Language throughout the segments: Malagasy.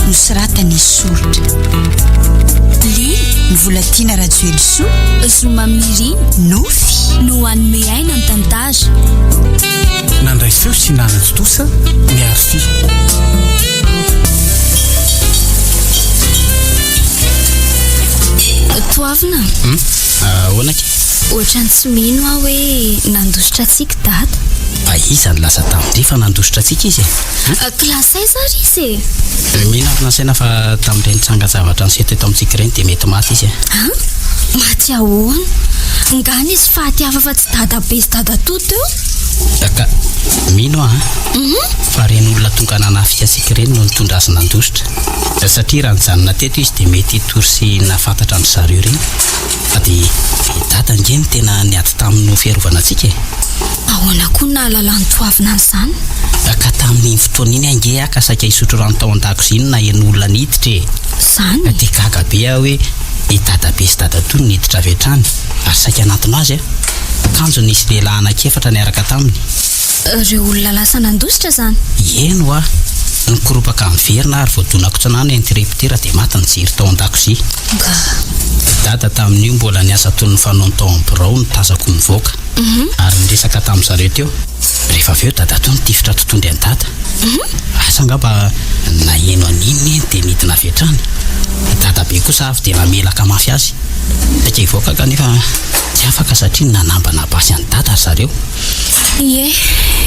Nosoratan'i Soritra. Lily. Volatiana Rajoelisoa. Zoma Mirina. Nofy. No hanome aina ny tantara. Nandray feo sy nanatontosa ny Arfi. Toavina. Hum, ahoana akia? Ohatran'ny tsy mino aho hoe nandositra antsika Dada. Fa iza no lasa tamin-dry fa nandositra antsika izy e? Hein? Classe aiza ary izy e? Mino aho ry Nasaina fa tamin'ireny tranga-javatra niseho teto amintsika ireny dia mety maty izy e. Hein? Maty ahoana? Nga nisy faty hafa fa tsy dadabe sy dadatoa teo? Ka mino aho an, fa ireny olona tonga nanafika antsika ireny no nitondra azy nandositra. Satria raha nijanona teto izy dia mety hitory sy nahafantatra an-dry zareo ireny. Fa dia i Dada ange no tena niady taminy ho fiarovana antsika e! Ahoana koa no nahalalan'i Toavina an'izany? Ka tamin'iny fotoana iny ange aho ka saika hisotro rano tao an-dakozia no naheno olona niditra e! Izany? Dia gaga be aho hoe i Dadabe sy Dadatoa no niditra avy hatrany ary saika hanantona azy aho. Kanjo nisy lehilahy anankiefatra niaraka taminy. Ireo olona lasa nandositra izany? Eny hoa! Nikoropaka niverina ary voadonako tsy nano interrupteur dia maty ny jiro tao an-dakozia. Nga. Dada tamin'io mbola niasa toy ny fanaony tao amin'ny birao no tazako nivoaka. Ary niresaka tamin-dry zareo teo. Rehefa avy eo dadatoa nitifitra totohondry an'i Dada. Asa angamba naheno an'iny neny dia nidina avy hatrany. Dadabe kosa avy dia namelaka mafy azy. Saika hivoaka kanefa tsy afaka satria nanambana basy an'i Dada ry zareo. Ie,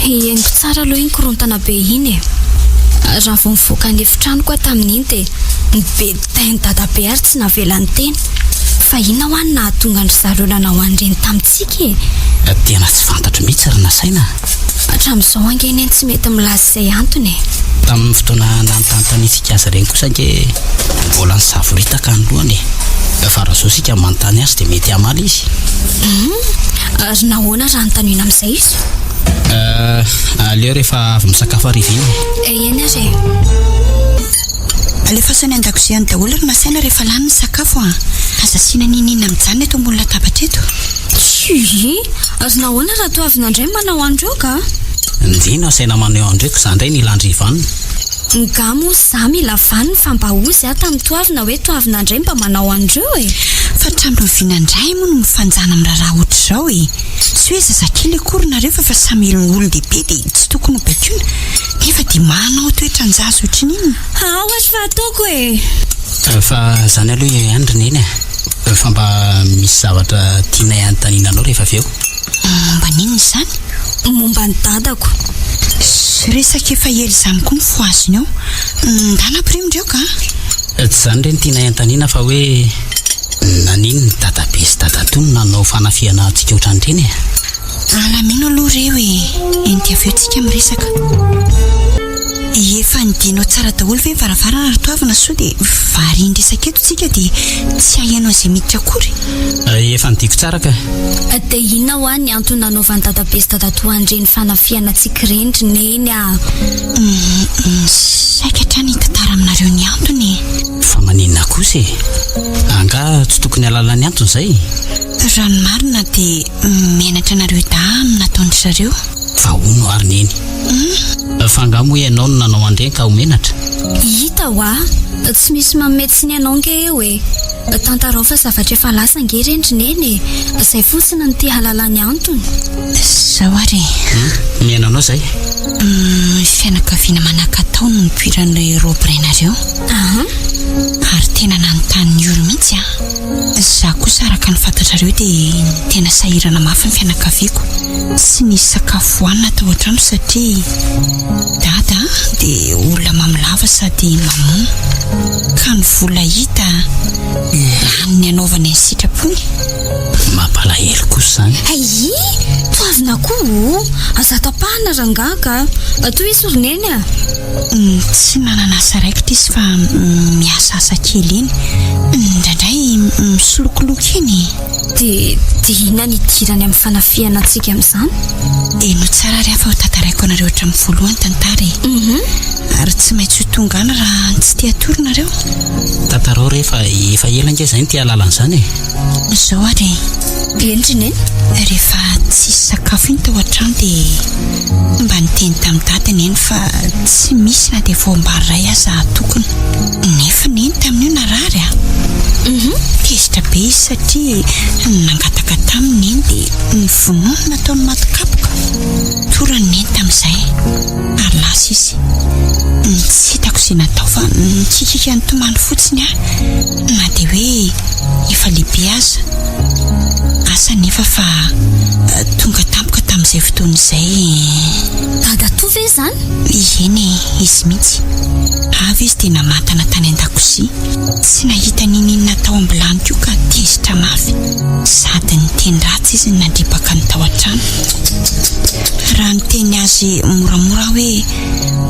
henoko tsara aloha iny korontana be iny e. Raha vao nivoaka ny efitranoko aho tamin'iny dia nibedain'i dadabe ary tsy navela niteny. Fa inona hoa no nahatonga an-dry zareo nanao an'ireny tamintsika e? Tena tsy fantatro mihitsy ry Nasaina a! Hatramin'izao ange Neny tsy mety milaza izay antony e! Tamin'ny fotoana nanontanitanitsika azy ireny kosa ange mbola nisavoritaka ny lohany e! Fa raha izao isika manontany azy dia mety hamaly izy. Hum! Ary nahoana raha anontaniana amin'izay izy? Euh, aleo rehefa avy misakafo hariva iny e. Eny ary e. Alefaso any an-dakozia any daholo ry Nasaina rehefa lany ny sakafo a! Aza asiana n'inon'inona mijanona eto ambony latabatra eto. Tsia! Ary nahoana raha toavina indray ny manao an'ireo ka? Njy no asaina manao an'ireo ka za indray no ilan-dry vanona. Nga moa za mila vaniny fa mba ozy aho tamin'ny toavina hoe toavina indray mba manao an'ireo e! Fa hatramin'ny oviana indray moa no mifanjana amin'ny raharaha ohatr'izao e! Tsy hoe zazakely akory nareo fa efa samy olon-dehibe dia tsy tokony ho baikoina nefa dia manao toetran-jaza ohatry ny inona? Ao ary fa ataoko e! Fa zany aloha eo ihany ry Neny a! Fa mba misy zavatra tianay hanontaniana anao rehefa avy eo. Momba ny inona izany? Momba ny dadako. Resaka efa ela izany koa no fohaziny eo. Ndana ampirimo ndreo ka. Tsy izany re no tianay hanontaniana fa hoe naninona i dadabe sy dadatoa no nanao fanafihana antsika ohatran'ireny e? Alamino aloha reo e! Eny avy eo tsika miresaka. Efa nidianao tsara daholo ve ny varavarana ry Toavina sao dia varian-dresaka eto tsika dia tsy haheno an'izay miditra akory? Efa nidiako tsara ka. Dia inona hoa ny antony nanaovan'i dadabe sy dadatoa an'ireny fanafihana antsika ireny ry Neny a? Saika hatrany hitantara aminareo ny antony e! Fa maninona kosa e? Angaha tsy tokony hahalala ny antony izay? Raha ny marina dia menatra anareo dahy amin'ny nataon-dry zareo. Fa hono ary Neny. Fa angaha moa ianao no nanao an'ireny ka ho menatra? Hita hoa! Tsy misy manome tsiny anao nge eo e! Tantarao fa zavatra efa lasa ange ireny ry Neny e! Izay fotsiny no te hahalala ny antony. Izao ary e! Mihaino anao izay. Fianakaviana manan-katao no nipoiran'ilay robe rainareo. Ary tena nanontany ny oro mihitsy an! Izaho kosa araka ny fantatrareo dia tena sahirana mafy ny fianakaviako. Tsy nisy sakafo hohanina tao an-trano satria Dada dia olona mamo lava sady mamono. Ka ny vola hita laniny hanaovany ny sitrapony. Mampalahelo kosa izany. Hay! Toavina koa o! Aza tapahana rangahy ka! Tohizo ry Neny a! Tsy manana asa raikitra izy fa miasa asa kely eny. Indraindray misolokoloky eny e. Dia dia inona ny idirany amin'ny fanafihana antsika amin'izany? Henoy tsara ary aho fa ho tantaraiko anareo hatramin'ny voalohany tantara e. Ary tsy maintsy ho tonga any raha tsy te hatory nareo. Tantarao re fa efa ela ange izay no te hahalala an'izany e. Izao ary e. Eny ry Neny. Rehefa tsisy sakafo iny tao an-trano dia mba niteny tamin'i Dada Neny fa tsy misy na dia voam-bary iray aza atokona. tamin'io narary a! Tezitra be izy satria nangataka taminy Neny dia ny vonono nataony maty kapoka. Torany Neny tamin'izay ary lasa izy. Tsy hitako izay natao fa nikikiaka nitomany fotsiny aho na dia hoe efa lehibe aza. Asa anefa fa tonga tampoka tamin'izay fotoana izay. Dadatoa ve izany? Eny e, izy mihitsy. Avy izy dia namantana tany an-dakozia. Tsy nahita n'inon'inona tao am-bilany koa ka tezitra mafy. Sady niteny ratsy izy no nandripaka ny tao an-trano. Raha niteny azy moramora aho hoe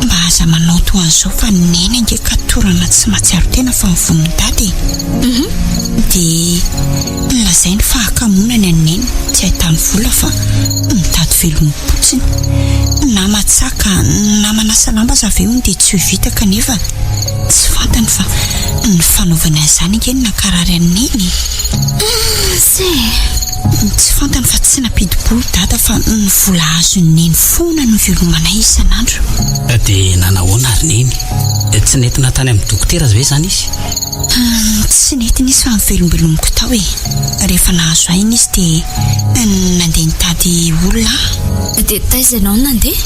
mba aza manao toa an'izao fa Neny ange ka torana tsy mahatsiaro tena fa mivono ny dada e. Dia nolazainy fa hakamoana ny an'i Neny tsy ahitany vola fa mitady velomim-potsiny. Na matsaka na manasa lamba aza avy eo hono dia tsy ho vita kanefa tsy fantany fa ny fanaovany an'izany ange no nankarary an'i Neny e. Asa e! Tsy fantany fa tsy nampidi-bola Dada fa ny vola azon'i Neny foana no ivelomanay isan'andro. Dia nanahoana ary Neny? Tsy nentina tany amin'ny dokotera ve izany izy? Tsy nentina izy fa nivelombelomiko tao e. Rehefa nahazo aina izy dia nandeha nitady olona aho. Dia taiza ianao no nandeha?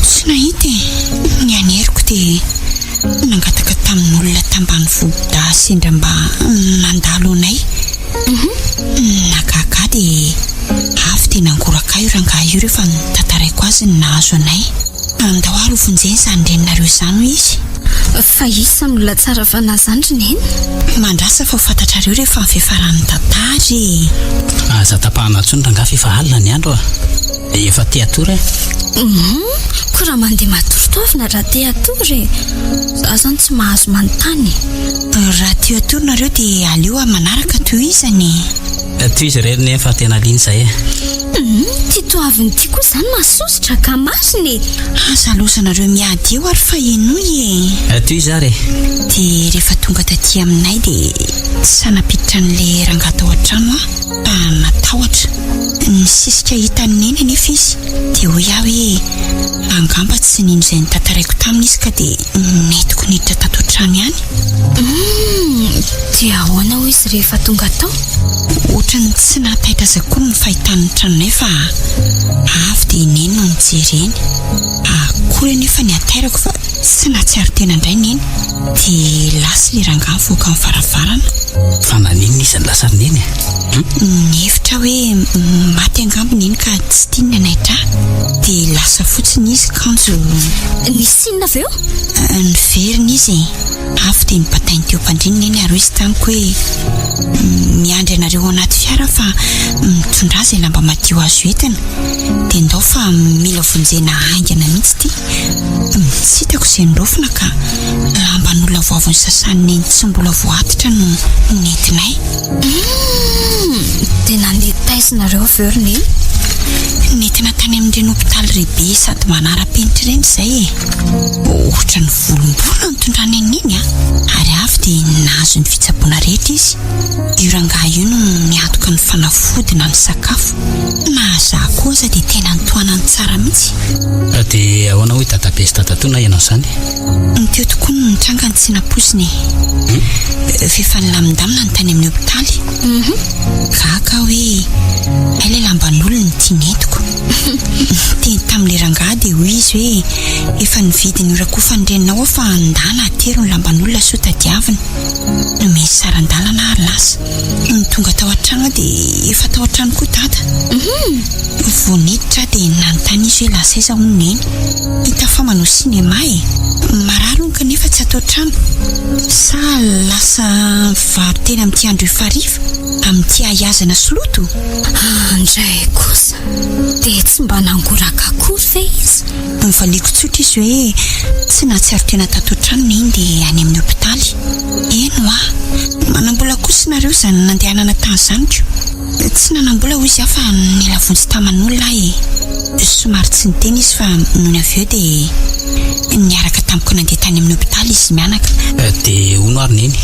Tsy nahita e. Ny haneriko dia nangataka tamin'olona tambanivohi-dahy sendra mba nandalo anay. Nahagaga ahy dia avy dia nangoraka ahy io rangahy io rehefa notantaraiko azy ny nahazo anay. Andao ary ho vonjena izany reninareo izany hoy izy. Fa iza no olona tsara fanahy izany ry Neny? Mandrasa fa ho fantatrareo rehefa ny fiafaran'ny tantara e! Aza tapahana intsony rangahy f'efa alina ny andro a! Efa te hatory aho. Hum, koa raha mandeha matory toavina raha te hatory e! Za zany tsy mahazo manontany e! Raha te hatory nareo dia aleo amin'ny manaraka tohizana e! Tohizo re ry Neny fa tena liana izahay e! Hum, ty toavina ity koa zany mahasosotra ka marina e! Aza lozanareo miady eo ary fa henoy e! Tohizo ary e! Dia rehefa tonga taty aminay dia tsy nampiditra an'ilay rangahy tao an-trano aho. Fa natahotra. Nisisika hita an'i Neny anefa izy, dia hoy aho hoe angamba tsy nino izay notantaraiko taminy izy ka dia nentiko niditra tato an-trano ihany. Humm, dia ahoana hoy izy rehefa tonga tao? Ohatran'ny tsy nahataitra azy akory ny fahitany ny tranonay fa avy dia i Neny no nijery eny. Akory anefa ny hatairako fa tsy nahatsiaro tena indray Neny. Dia lasa ilay rangahy nivoaka ny varavarana. Fa naninona izy no lasa ry Neny e? Nihevitra hoe maty angamba Neny ka tsy tiany ny hanaitra ahy. Dia lasa fotsiny izy kanjo. Nisy inona avy eo? Niverina izy e. Avy dia nibatainy teo am-pandriana Neny ary hoy izy tamiko hoe, Miandry anareo ao anaty fiara aho fa mitondrà izay lamba madio azo entina. Dia ndao fa mila vonjena haingana mihitsy ity. Tsy hitako izay niraofina ka lamban'olona vao avy nosasan'i Neny tsy mbola voatitra no nentinay. Humm! Dia nandeha taiza nareo avy eo ry Neny? Nentina tany amin'ireny hopitaly lehibe sady manara-penitra ireny izay e! Ohatran'ny volom-borona nitondrany an'i Neny a! Ary avy dia nahazo ny fitsaboana rehetra izy. Io rangahy io no niantoka ny fanafody na ny sakafo. Na za koa aza dia tena nitohanany tsara mihitsy. Dia ahoana hoy dadabe sy dadatoa na ianao izany? Ny teo tokoa no nitranga ny tsy nampoizina e. F'efa nilamindamina ny tany amin'ny hopitaly. Gaga aho hoe hay ilay lamban'olona no ity nentiko. Niteny tamin'ilay rangahy dia hoy izy hoe efa nividy ny horakofan'ny reninao aho fa ndana atero ny lamban'olona soa tadiavina. Nomeny saran-dalana aho ary lasa. Nony tonga tao an-trano aho dia efa tao an-trano koa Dada. Vao niditra aho dia nanontany izy hoe lasa aiza hono Neny. Hita fa manao cinéma e! Marary hono kanefa tsy ato an-trano. Sa lasa mivaro-tena amin'ity andro efa hariva, amin'ity ahiazana sy loto? Andray kosa! Dia tsy mba nangoraka akory ve izy? Novaliako tsotra izy hoe tsy nahatsiaro tena tato an-trano Neny dia any amin'ny hopitaly. Eny hoa! Manam-bola kosa nareo izany nandehanana tany izany ko! Tsy nanam-bola hoy izy aho fa nila vonjy taman'olona aho e! Somary tsy niteny izy fa nony avy eo dia niaraka tamiko nandeha tany amin'ny hopitaly izy mianaka. Dia hono ary Neny?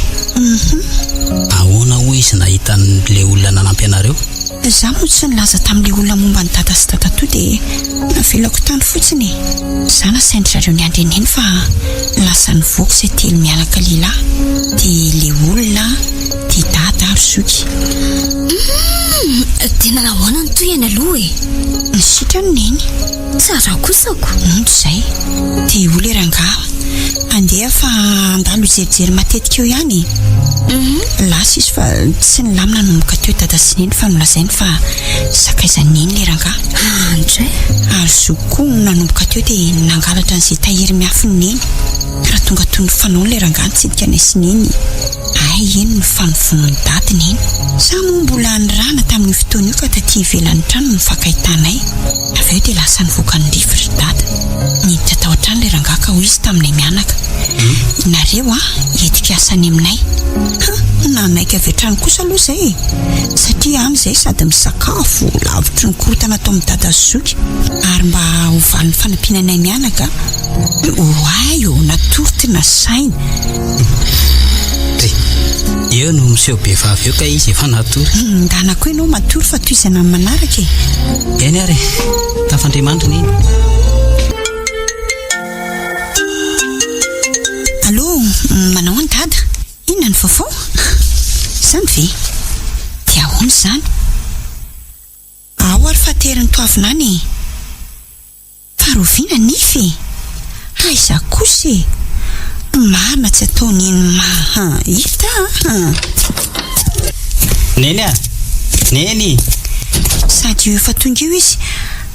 Ahoana hoy izy nahita an'ilay olona nanampy anareo? Izaho moa tsy nilaza tamin'ilay olona momba an'i Dada sy Dadatoa dia navelako tany fotsiny e. Izaho nasain-dry zareo niandry an'i Neny fa lasa nivoaka izay telo mianaka lehilahy dia ilay olona dia Dada ary Zoky. Humm! Dia nanao ahoana ny tohiny aloha e? Nisitrany Neny. Tsara kosa ko. Nody izay. Dia hoy ilay rangahy, Andeha fa handalo hijerijery matetika eo ihany e. Lasa izy fa tsy nilamina nanomboka teo Dada sy Neny fa nolazainy fa sakaizan'i Neny ilay rangahy. Andray. Ary zoky koa nanomboka teo dia nangalatra an'izay tahiry miafin'i Neny. Raha tonga toy ny fanaony ilay rangahy nitsidika anay sy Neny, hay eny no fanovonoan'i Dada Neny. Za moa mbola nirahana tamin'io fotoana io ka taty ivelan'ny trano no nifankahitanay. Avy eo dia lasa nivoaka ny rivotra ry Dada. Niditra tao an-trano ilay rangahy ka hoy izy taminay mianaka, Nareo an, hety hiasa any aminay. Ha! Nanaiky avy hatrany kosa aloha izay e! Satria any izay sady misakafo, lavitry ny korontana ato amin'i Dada sy Zoky. Ary mba ho valin'ny fanampiana anay mianaka, Oay ô, natory ty nasaina. Dry, eo no miseho be vava eo kay izy efa natory. Ndana koa ianao matory fa tohizana amin'ny manaraka e. Eny ary e, tafandre mandry neny. Allô, manao ahoana dada? Inona ny vaovao? Izany ve? Dia ahoana izany? Ao ary fa terin'ny toavina any e. Fa rahoviana nify e? Aiza kosa e? Marina tsy ataony iny maha hita a! Neny a! Neny! Sady io efa tonga io izy,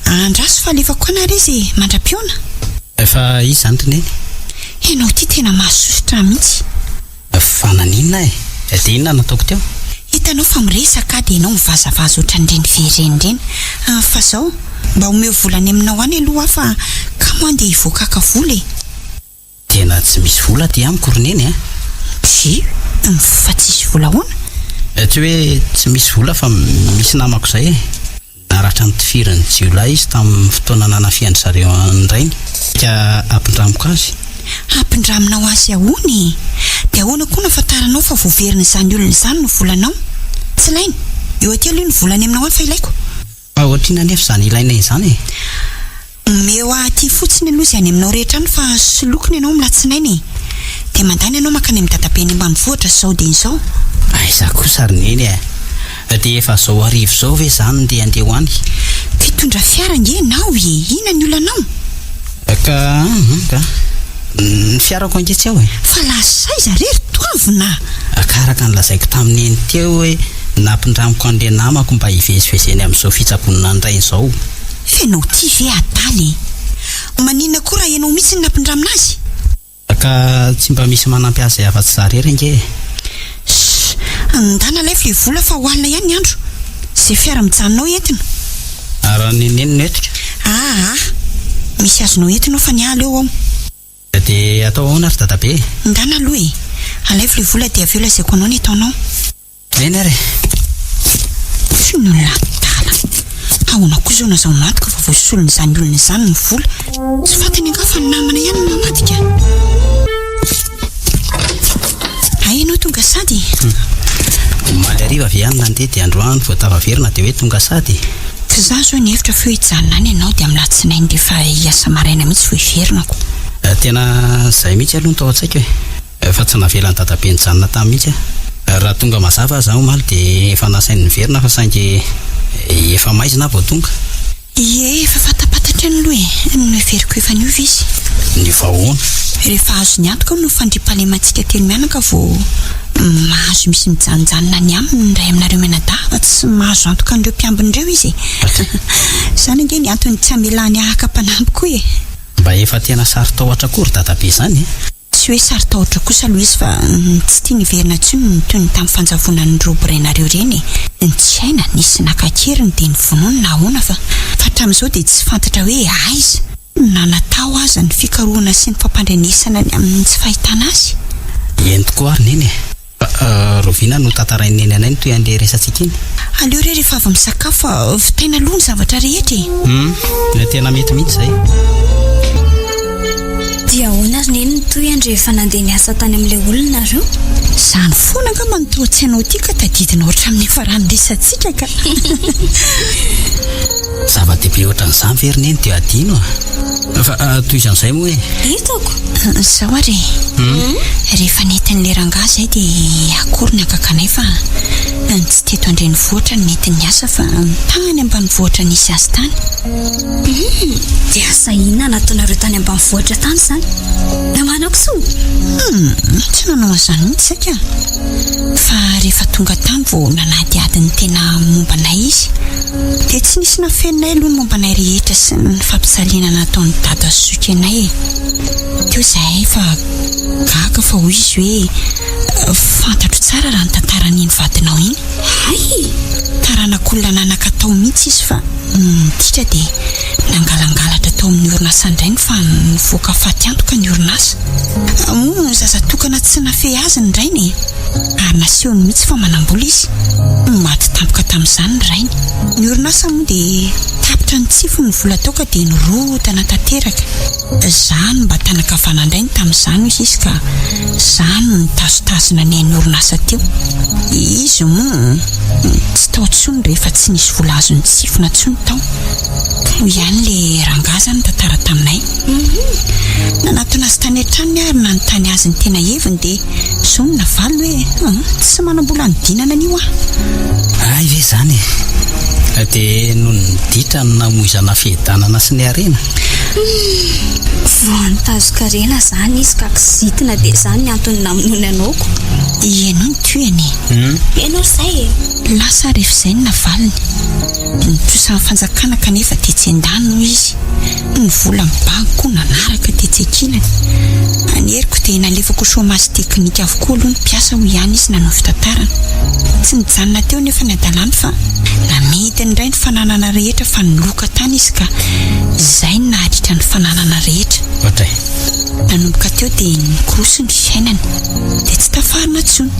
andraso fa alefako any ary izy e, mandra-pihaona. Efa iza izany ry Neny? Ianao ity tena mahasosotra ahy mihitsy. Fa naninona e? Dia inona no nataoko teo? Hitanao fa miresaka aho dia ianao mivazavaza ohatran'ireny very ireny. Fa zao, mba omeo vola any aminao any aloha aho fa kamo andeha hivoaka haka vola e! Tena tsy misy vola aty amiko ry Neny a! Tsia, fa tsisy vola ahoana? Tsy hoe tsy misy vola fa misy namako izay e! Naratra notifirin'ny jiolahy izy tamin'ny fotoana nanafihan-dry zareo an-drainy. Ka hampindramiko azy. Hampindraminao azy ahoana e? Dia ahoana koa no ahafantaranao fa voaverin'izany olona izany ny volanao? Tsy ilaina. Eo aty aloha ny vola any aminao any fa ilaiko. Fa ohatrinona anefa izany ilaina izany e? Omeo ahy aty fotsiny aloha izay any aminao rehetra any fa solokony ianao amin'ny latsinainy e! Dia mandany ianao mankany amin'ny dadabe any ambanivohitra izao dia izao. Aiza kosa ry Neny a! Dia efa izao hariva izao ve izaho no ndeha handeha ho any? Mpitondra fiara ange ianao e! Inona ny olanao? Ka an, ka. Ny fiarako ange tsy ao e! Fa lasa aiza re ry Toavina? Ka araka ny lazaiko tamin'i Neny teo hoe nampindramiko an'ilay namako mba hivezivezeny amin'izao fitsaboana ny rainy izao. F'enao ty ve adala e! Maninona koa raha enao mihitsy no nampindramina azy? Ka tsy mba misy manampy azy afa-tsy za rery ange e! Shh! Ndana alaivo le vola fa ho alina ihany ny andro. Ze fiara mijanona ao entina. Ary raha ny neny no entiko? Aa! Misy azonao entina ao fa ny ahy aleo ao. Dia atao ahoana ry dadabe e? Ndana aloha e! Alaivo le vola dia avy eo lazaiko anao ny ataonao. Eny ary e! Tsy ny olona adala. Ahoana koa izao nazahoana antoka fa voasolon'izany olona izany ny vola? Tsy fantany angaha fa ny namana ihany no namadika? Hay ianao tonga sady e! Omaly hariva ve any nandeha dia androany vao tafaverina dia hoe tonga sady e? Tsy izaho izao nihevitra fa hoe hijanona any ianao dia amin'ny alatsinainy rehefa hiasa maraina mihitsy vao hiverinako. Tena izay mihitsy aloha no tao an-tsaiko e! Fa tsy navelan'i dadabe nijanona tany mihitsy aho. Raha tonga mazava aza aho omaly dia efa nasainy niverina fa saingy efa maizina aho vao tonga. Ie, efa fantampantatra ihany aloha e. Noheveriko efa niova izy. Niova ahoana? Rehefa azony antoka no fandriampahalemantsika telo mianaka vao mahazo misy mijanonjanona any aminy ny iray aminareo mianadahy fa tsy mahazo antoka an'ireo mpiambina ireo izy e. Izany ange ny antony tsy hamelany ahy haka mpanampy koa e. Mba efa tena saro-tahotra koa ry dadabe izany e. Tsy hoe saro-tahotra kosa aloha izy fa tsy tiany hiverina intsony ny toy ny tamin'ny fanjavonan'ny robo rainareo ireny e! Ny tsy hay na nisy naka an-keriny dia novonoiny na ahoana fa fa hatramin'izao dia tsy fantatra hoe aiza na natao aza ny fikarohana sy ny fampandrenesana ny amin'ny tsy fahitana azy. Eny tokoa ary Neny e! Fa rahoviana no tantarain'i Neny anay ny tohin'ilay resatsika iny? Aleo re rehefa avy misakafo fa vitaina aloha ny zavatra rehetra e! Hum, tena mety mihitsy izay. Dia ahoana ry Neny ny tohiny rehefa nandeha niasa tany amin'ilay olona nareo? Izany foana angamba no tao an-tsainao ity ka tadidinao hatramin'ny niafaran'ny resatsika ka. Zava-dehibe ohatran'izany ve ry Neny dia adino a? Fa tohizo amin'izay moa e. Hitako. Izao ary e. Rehefa nentin'ilay rangahy izay dia akory ny hagaganay fa tsy teto an-drenivohitra no nentiny niasa fa tany ambanivohitra nisy azy tany. Humm! Dia asa inona nataonareo tany ambanivohitra tany izany? Namana kisoa? Humm! Tsy nanao an'izany mihitsy izay ka! Fa rehefa tonga tany vao nanadihady ny tena momba anay izy. Dia tsy nisy nafeninay aloha ny momba anay rehetra sy ny fampijaliana nataon'i dada sy zoky anay e! Teo izahay fa gaga fa hoy izy hoe, fantatro tsara raha ny tantaran'iny vadinao iny. Hay! Taranak'olona nanan-katao mihitsy izy fa nony niditra dia nangalangalatra tao amin'ny orinasan-drainy fa nivoaka faty antoka ny orinasa. Moa zaza tokana tsy nafehy azy ny rainy e! Ary nasehony mihitsy fa manam-bola izy. Maty tampoka tamin'izany ny rainy. Ny orinasa moa dia tapitra nitsifony ny vola tao ka dia nirodana tanteraka. Za no mba tanan-kavanan-drainy tamin'izany hoy izy ka za no nitazotazona ny ain'ny orinasa teo. Izy moa tsy tao intsony rehefa tsy nisy vola azo nitsifona intsony tao. Hoy ihany le rangahy zany nitantara taminay. Nanatona azy tany an-tranony aho ary nanontany azy ny tena heviny dia izao no navaliny hoe tsy manam-bola hanodinana an'io aho. Hay ve izany e! Dia noho ny ditra no namoizana fiadanana sy ny harena? Humm! Vao nitazon-karena izany izy ka kizitina dia izany ny antony namonoany anao ko. Ianao no tohiny e! Ianao ry zay e! Lasa ary efa izay no navaliny. Ny trosan'ny fanjakana kanefa tetsy andaniny hoy izy. Ny vola amin'ny banky koa nanaraka tetsy ankilany. Ny heriko dia nalefako chômage technique avokoa aloha ny mpiasa hoy ihany izy nanao fitantarana. Tsy nijanona teo anefa ny hadalany fa namidiny indray ny fananana rehetra fa niloka tany izy ka izay no naharitra ny fananana rehetra. Ohatray. Nanomboka teo dia nikorosy ny fiainany. Dia tsy tafarina intsony.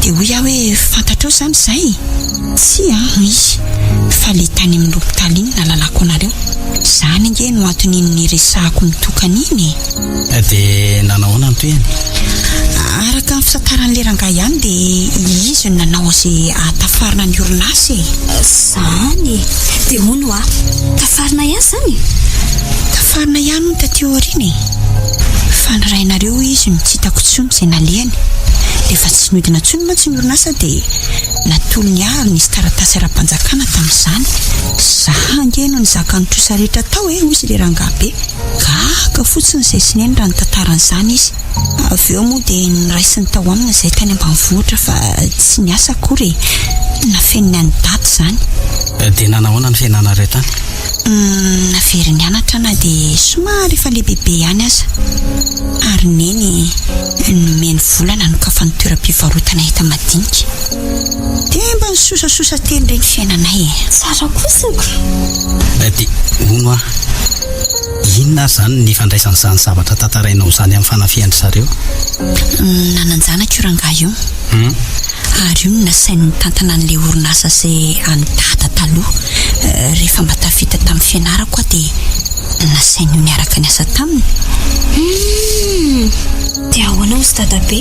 Dia hoy aho hoe fantatrao izany izay? Tsia an, hoy izy, fa le tany amin'ny hopitaly iny nalalako anareo. Izany ange no anton'iny niresahako mitokana iny e. Dia nanao ahoana ny tohiny? Araka ny fitantaran'ilay rangahy ihany dia izy no nanao izay hahatafarina ny orinasa e. Izany e! Dia hono hoa, tafarina ihany izany e? Tafarina ihany hono taty aoriana e. Fa ny rainareo hoy izy no tsy hitako intsony izay nalehany. Rehefa tsy nihodina intsony mantsy ny orinasa dia Natolony ahy ary nisy taratasy ara-panjakana tamin'izany. Za ange no nizaka ny trosa rehetra tao e, hoy izy ilay rangahy be. Gaga fotsiny izay sy neny raha nitantara an'izany izy. Avy eo moa dia noraisiny tao aminy izay tany ambanivohitra fa tsy niasa akory e. Nafeniny an'i Dada izany. Dia nanahoana ny fiainanareo tany? Naveriny nianatra na dia somary efa lehibebe ihany aza. Ary Neny nomeny vola nanokafany toeram-pivarotana enta-madinika. Dia mba nisosasosa teny re ny fiainanay e! Tsara kosa ko! Dia hono hoa, inona ary izany ny ifandraisan'izany zavatra tantarainao izany amin'ny fanafihan-dry zareo? Nanan-janaka io rangahy io. Ary io no nasainy nitantana an'ilay orinasa izay an'i Dada taloha. Rehefa mba tafita tamin'ny fianarako aho dia nasain'io niaraka niasa taminy. Humm! Dia ahoana hozy Dadabe?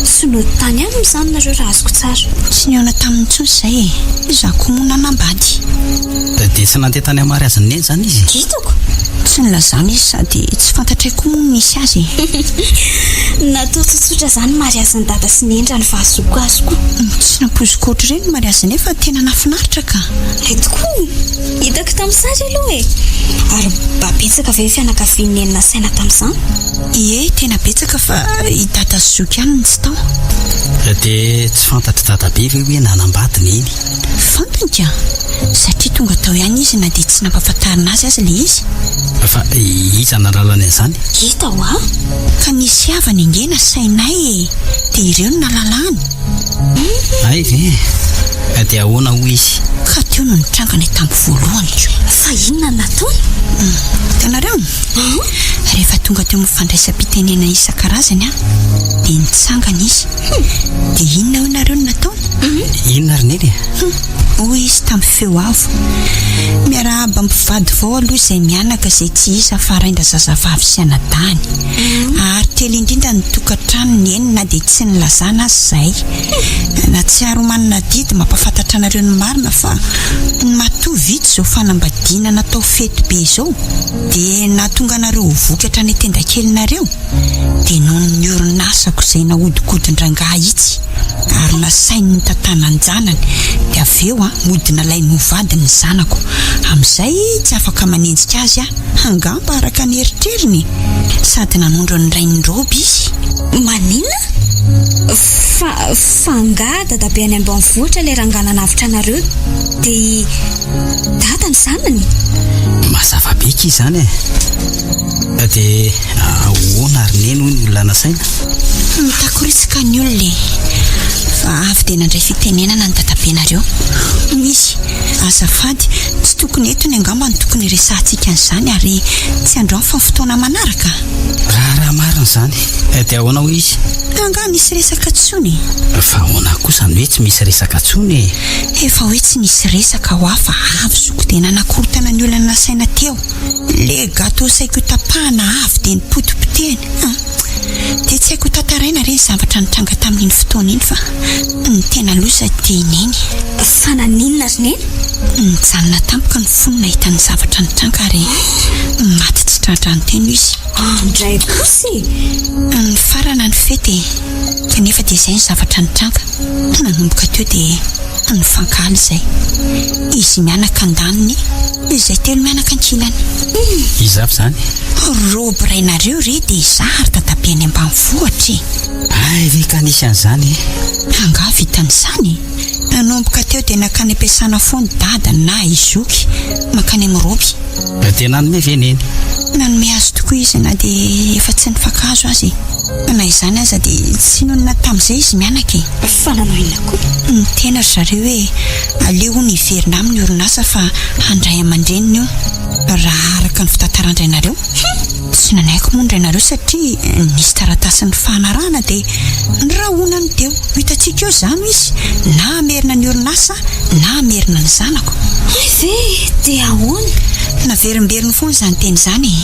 Tsy nody tany aminy izany nareo raha azoko tsara? Tsy nihaona taminy intsony izay e! Izaho koa moa nanambady. Dia tsy nandeha tany amin'ny mariazin'i Neny izany izy? Hitako! Tsy nilazana izy sady tsy fantatray koa moa ny nisy azy e! Natao tsotsotra izany ny mariazin'i Dada sy Neny raha ny fahazoako azy koa. Tsy nampoiziko ohatr'ireny ny mariazinay fa tena nahafinaritra ka! Hay tokoa! Hitako tamin'ny sary aloha e! Ary mba betsaka ve ny fianakavian'i Neny nasaina tamin'izany? Ie, tena betsaka fa i Dada sy Zoky ihany no tsy tao. Dia tsy fantatr'i Dadabe ve hoe nanambady Neny? Fantany ka! Satria tonga tao ihany izy na dia tsy nampahafantarina azy aza ilay izy. Fa iza nahalalany an'izany? Hita hoa! Ka nisy havany ange nasainay e! Dia ireo no nahalalany. Hay ve? Dia ahoana hoy izy? Ka teo no nitranga ny atambo voalohany ko. Fa inona no nataony? Hitanareo? Rehefa tonga teo amin'ny fandraisam-pitenenana isan-karazany aho, dia nitsangana izy. Dia inona hoy nareo no nataony? Inona ry Neny e? Hoy izy tamin'ny feo avo. Miarahaba mpivady vao aloha izay mianaka izay tsy iza fa rain-drazazavavy sy anadahiny. Ary telo indrindra ny tokantranony eny na dia tsy nilazana aza izahay. Nahatsiaro ho manana adidy mampahafantatra anareo ny marina fa matoa vita izao fanambadiana natao fety be izao dia nahatonga anareo ho voky hatrany an-tendakelinareo. dia noho ny orinasako izay nahodinkodin-drangahy itsy ary nasainy nitantanan-janany dia avy eo mody nalainy ho vady ny zanako amin'izay tsy afaka manenjika azy aho angamba araka ny eritreriny sady nanondro ny rain'i Roby izy. Maninona? Fa fa angaha dadabe any ambanivohitra ilay rangahy nanavotra anareo dia i dada ny zanany? Mazava be akia izany e! Dia ahoana ary neny hoy ny olona nasaina? Mitakoritsika ny olona e! Fa avy dia nandray fitenenana ny dadabenareo. Hoy izy, Azafady, tsy tokony eto ny angamba no tokony hiresahantsika an'izany ary tsy androany fa ny fotoana manaraka. Raharaha marina izany. Dia ahoana hoy izy? Angaha misy resaka intsony e? Fa ahoana kosa ny hoe tsy misy resaka intsony e? Efa hoe tsy nisy resaka hoa fa avy zoky dia nanakorontana ny olona nasaina teo. Le gateau saiko tapahana avy dia nipotipotehiny an! Dia tsy haiko tantaraina re ny zavatra nitranga tamin'iny fotoana iny fa ny tena loza dia i Neny. Fa naninona ry Neny? Nijanona tampoka ny fony nahita ny zavatra nitranga ary maty tsy tra-drano teny izy. Andray kosa e! Nifarana ny fety e! Kanefa dia izay ny zavatra nitranga. Nanomboka teo dia nifankahala izay. Izy mianaka andaniny. Izay telo mianaka ankilany. Iza avy izany? Roby rainareo re dia izaho ary dadabe any ambanivohitra e! Hay ve ka nisy an'izany e? Angaha vitan'izany e? Nanomboka teo dia nankany am-piasana foana i dada na i zoky mankany amin'i Roby. Dia nanome ve neny? Nanome azy tokoa izy na dia efa tsy nifankahazo aza e! Na izany aza dia tsy nonina tamin'izay izy mianaka e! Fa nanao inona koa? Niteny ry zareo hoe aleo hono hiverina aminy orinasa fa handray aman-dreniny io raha araka ny fitantaran-drainareo. Tsy nanaiky moa ny rainareo satria nisy taratasy nifanarahana dia norahonany teo. Ho hitantsika eo izany izy na hamerina ny orinasa na hamerina ny zanako. Hay ve e! Dia ahoana? Naverimberiny foana izany teny izany e!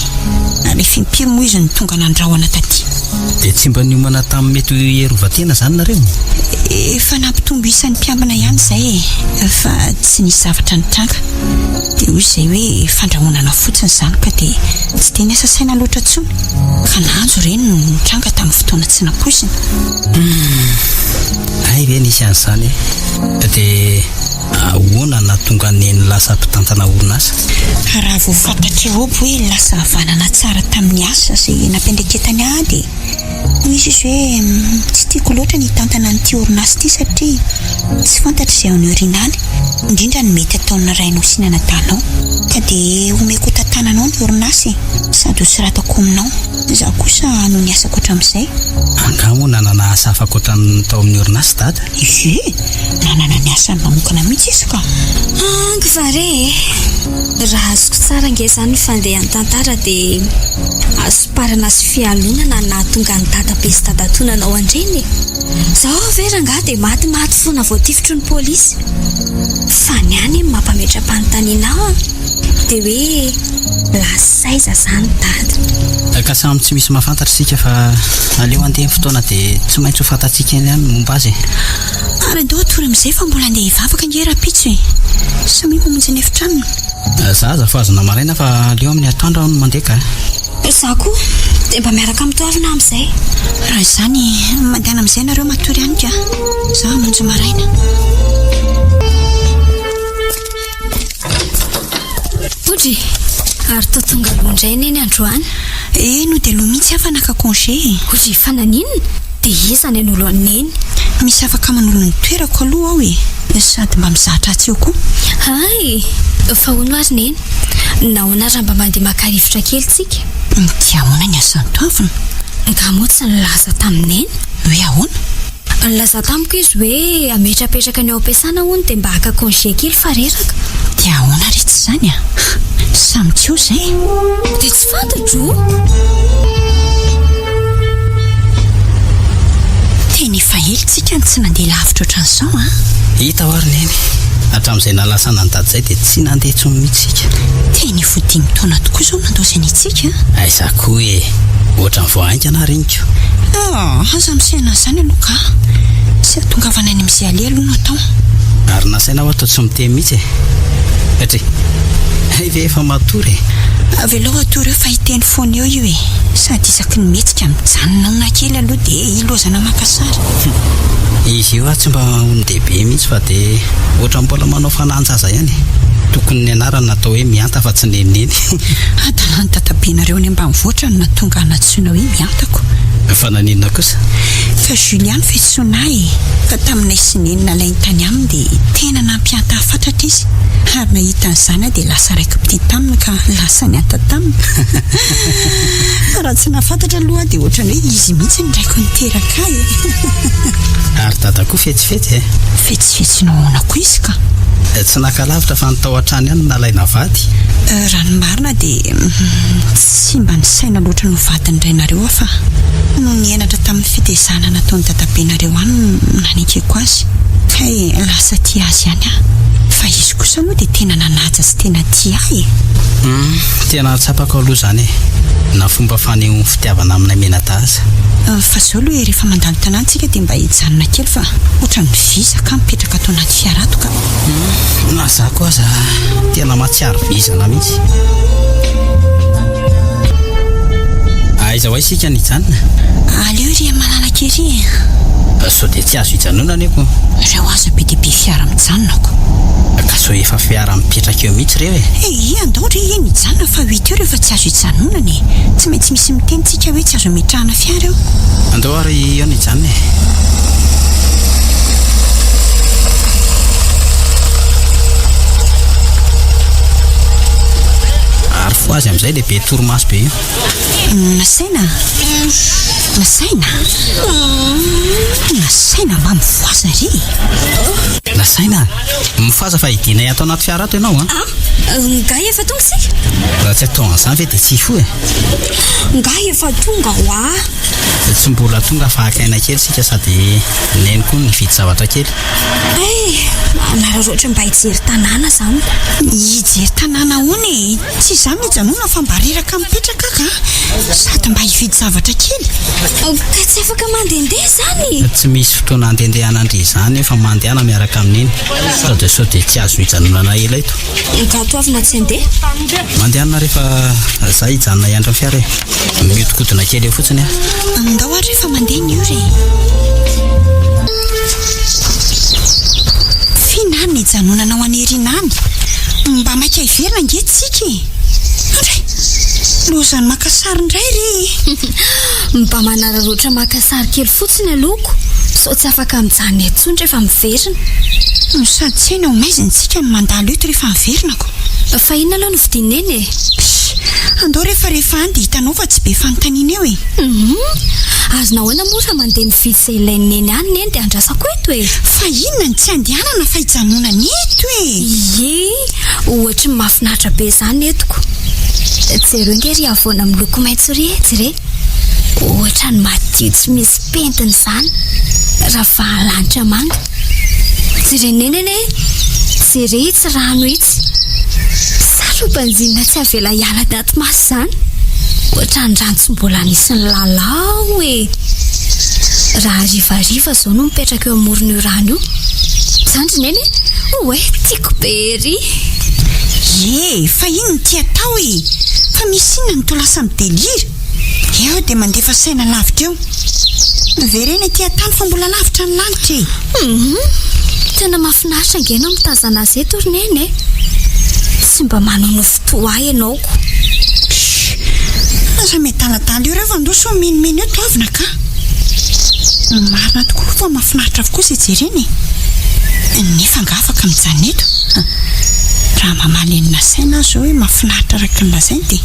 Ary efa impiry moa izy no tonga nandrahona taty. Dia tsy mba niomana tamin'ny mety ho hierovan-tena izany nareo? Efa nampitombo isa ny mpiambina ihany izay e! Fa tsy nisy zavatra nitranga. Dia hoy izay hoe fandrahonana fotsiny izany ka dia tsy dia niasa saina loatra intsony. Ka nanjo ireny no nitranga tamin'ny fotoana tsy nampoizina. Humm! Hay ve nisy an'izany e! Dia ahoana no nahatonga an'i Neny lasa mpitantana orinasa? Raha vao fantatr'i Roby hoe lasa havanana tsara tamin'ny asa izay nampiandraiketany ahy dia hoy izy hoe tsy tiako loatra ny hitantana an'ity orinasa ity satria tsy fantatro izay any aoriana any, indrindra ny mety ataon'ny rainao sy ny anadahinao. Ka dia omeko ho tantananao ny orinasa e, sady hosoratako aminao. Izaho kosa no niasako hatramin'izay. Angaha moa nanana asa hafa ankoatra ny tao amin'ny orinasa Dada? Ie, nanana ny asany manokana mihitsy izy ka. Angy va re e! Raha azoko tsara ange izany ny fandehan'ny tantara dia hasomparana sy fialonana no nahatonga an'i Dadabe sy Dadatoa nanao an'ireny e! Zao ve rangahy dia matimaty foana voatifitry ny polisy? Fa ny ahy anie no mampametra-panontaniana ahy an! Dia hoe lasa aiza izany Dada? Ka samy tsy misy mahafantatra isika fa aleo handeha ny fotoana dia tsy maintsy ho fantatsika eny ihany ny momba azy e! Ary andao hatory amin'izay fa mbola handeha hivavaka ange rahampitso e! Samia mamonjy ny efitranony. Za aza fahazona maraina fa aleo amin'ny atoandro aho no mandeha ka! Za koa dia mba miaraka amin'i Toavina amin'izay. Raha izany, mandehana amin'izay nareo matory any ka! Za hamonjy maraina. Odry! Ary toa tonga aloha indray Neny androany. Eny dia aloha mihitsy aho fa naka congé e. Odry, fa naninona? Dia iza ny hanolo an'i Neny? Misy afaka manolo ny toerako aloha ao e. Sady mba mizatra atsy eo koa. Hay! Fa hono ary Neny, nahoana raha mba mandeha maka rivotra kely tsika? Dia ahoana ny asan'i Toavina? Angaha moa tsy nilaza tamin'i Neny? Hoe ahoana? Nilaza tamiko izy hoe hametrapetraka ny ao am-piasana hono dia mba haka congé kely fa reraka. Dia ahoana re tsy izany a? Samy tsy eo izay. Dia tsy fantatro o! Tena efa ela tsika no tsy nandeha lavitra ohatran'izao an! Hita hoa ry Neny, hatramin'izay nahalasana an'i Dada izay dia tsy nandeha intsony mihitsy isika. Tena efa ho dimy taona tokoa izao nandaozana antsika an! Aiza koa e! Ohatran'ny vao haingana ary iny ko! Ah, aza misaina an'izany aloha ka! Tsy hahatongavana any amin'izay aleha aloha no atao. Ary nasaina hoa toa tsy miteny mihitsy e! Satria, hay ve efa matory e! Avelao hatory eo fa hiteny foana eo io e! Sady isaky ny mihetsika mijanona aona kely aloha dia ilaozana maka sary. Izy io tsy mba olon-dehibe mihitsy fa dia ohatran'ny mbola manao fanahin-jaza ihany e! Tokony ny anarany natao hoe Mihanta fa tsy Neniny. Adalan'ny dadabenareo any ambanivohitra no nahatonga ahy nantsoina hoe Mihantako. Fa naninona kosa? Fa Julia no fiantsoana ahy e! Fa taminay sy Neny nalainy tany aminy dia tena nampihanta ahy fatratra izy ary nahita an'izany aho dia lasa raiki-pitia taminy ka lasa nihanta taminy. Fa raha tsy nahafantatra aloha aho dia ohatran'ny hoe izy mihitsy no raiko niteraka ahy e! Ary dada koa fetsifetsy e! Fetsifetsy nahoana koa izy ka? Tsy naka lavitra fa ny tao an-trano ihany no nalaina vady. Raha ny marina dia tsy mba nisaina loatra ny ho vadin'ny rainareo aho fa noho ny henatra tamin'ny fitezana nataon'ny dadabenareo ahy no nanekeko azy. Kay lasa tia azy ihany aho. Fa izy kosa moa dia tena nanaja sy tena tia ahy e! Hum, tena tsapako aloha izany e! Na fomba fanehoany fitiavana aminay mianadahy aza. Fa zao aloha e, rehefa mandalo tanàna tsika dia mba hijanona kely fa ohatran'ny vizaka aho mipetraka ato anaty fiara ato ka. Hum, na za koa aza tena mahatsiaro vizana mihitsy. Aiza ho aiza isika no hijanona? Aleo ery amin'ny malalaka ery e. Sao dia tsy azo hijanonana anie ko. Ireo aza be dia be fiara mijanona ko. Ka sao efa fiara mipetraka eo mihitsy ireo e. Ee, andao re eny hijanona fa huit heures efa tsy azo hijanonana e. Tsy maintsy misy miteny tsika hoe tsy azo ametrahana fiara eo. Andao ary eo no hijanona e. Ary fohazy amin'izay le be torimaso be io. Nasaina? Nasaina? Nasaina mba mifohaza re e! Nasaina? Mifohaza fa hidinay ato anaty fiara ato ianao an! Ah, nga efa tonga isika? Raha tsy atao an'izany ve dia tsy hifoha e! Nga efa tonga hoa! Tsy mbola tonga fa haka aina kely isika sady Neny koa nividy zavatra kely. Hay! Manararaotra mba hijery tanàna izany ko! Hijery tanàna ahoana e? Tsy izaho no hijanona fa mba reraka mipetraka aho ka! Sady mba hividy zavatra kely. Ka tsy afaka mandehandeha izany? Tsy misy fotoana handehandehanan-dry izany eo fa mandehana miaraka amin'iny. Sao dia sao dia tsy azo hijanonana ela eto. Nga toavina tsy handeha? Mandehana rehefa za hijanona hiandry ny fiara e. Mihodinkodina kely eo fotsiny aho. Andao ary rehefa mandeha ny ora e. F'inona ary ny hijanonanao any aoriana any? Mba maika hiverina ange tsika e! Andray! Lozan'ny maka sary indray re e! Mba manararaotra maka sary kely fotsiny aloha ko, sao tsy afaka mijanona eto intsony rehefa miverina. No sady tsy haina ho maizina tsika no mandalo eto rehefa miverina ko. Fa inona aloha no vidian'i Neny e? Pss! Andao rehefa rehefa any dia hitanao fa tsy be fanontaniana eo e! Hum! Ary nahoana moa raha mandeha mividy izay ilain'i Neny any Neny dia andrasako eto e? Fa inona no tsy andehanana fa hijanonana eto e? Ie! Ohatry ny mahafinaritra be izany eto ko! Jereo ange ry havoana miloko maitso ry e! Jere! Ohatran'ny madio tsy misy pentina izany ravahan'ny lanitra manga. Jereo Neny anie e! Jere itsy rano itsy. Saro-banjinina tsy avela hiala anaty maso izany. Ohatran'ny rano tsy mbola nisy nilalao e! Raha harivariva izao no mipetraka eo amoron'io rano io. Izany ry Neny e! Oay, tiako be ery! Ie, fa inona ity atao e? Fa misy inona no toa lasa mi-delire? Eo dia mandefa saina lavitra eo. Miverena ety an-tany fa mbola lavitra ny lanitra e! Humm! Tena mahafinaritra ange ianao mitazana azy eto ry Neny e! Tsy mba manonofy toa ahy ianao ko! Shh! Aza miadaladala eo reo fa ndao sao minomino eo toavina ka! Marina tokoa fa mahafinaritra avokoa izay jerena e! Nefa angaha afaka mijanona eto? Raha mamaly an'i Nasaina aho izao hoe mahafinaritra araka ny lazainy dia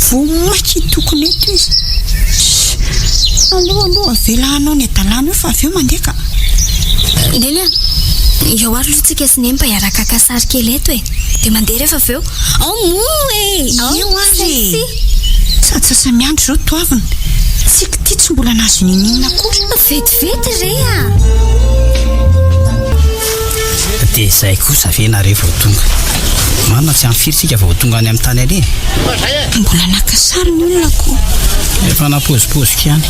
vao mainka hitokona eto izy. Shh! Aleo aloha avela hanao ny hadalany eo fa avy eo mandeha ka! Neny a! Eo ary aloha tsika sy Neny mba hiaraka haka sary kely eto e! Dia mandeha rehefa avy eo. Ao moa e! Eo ary e! Sady sasa-miandry izao toavina. Tiako ity tsy mbola nahazo niniana akory. Vetivety re a! Dia izay kosa ve nareo vao tonga? Marina tsy amin'ny firy tsika vao tonga any amin'ny tany aleha e? Mbola naka sary ny olona ko. Efa napozipoziky ihany.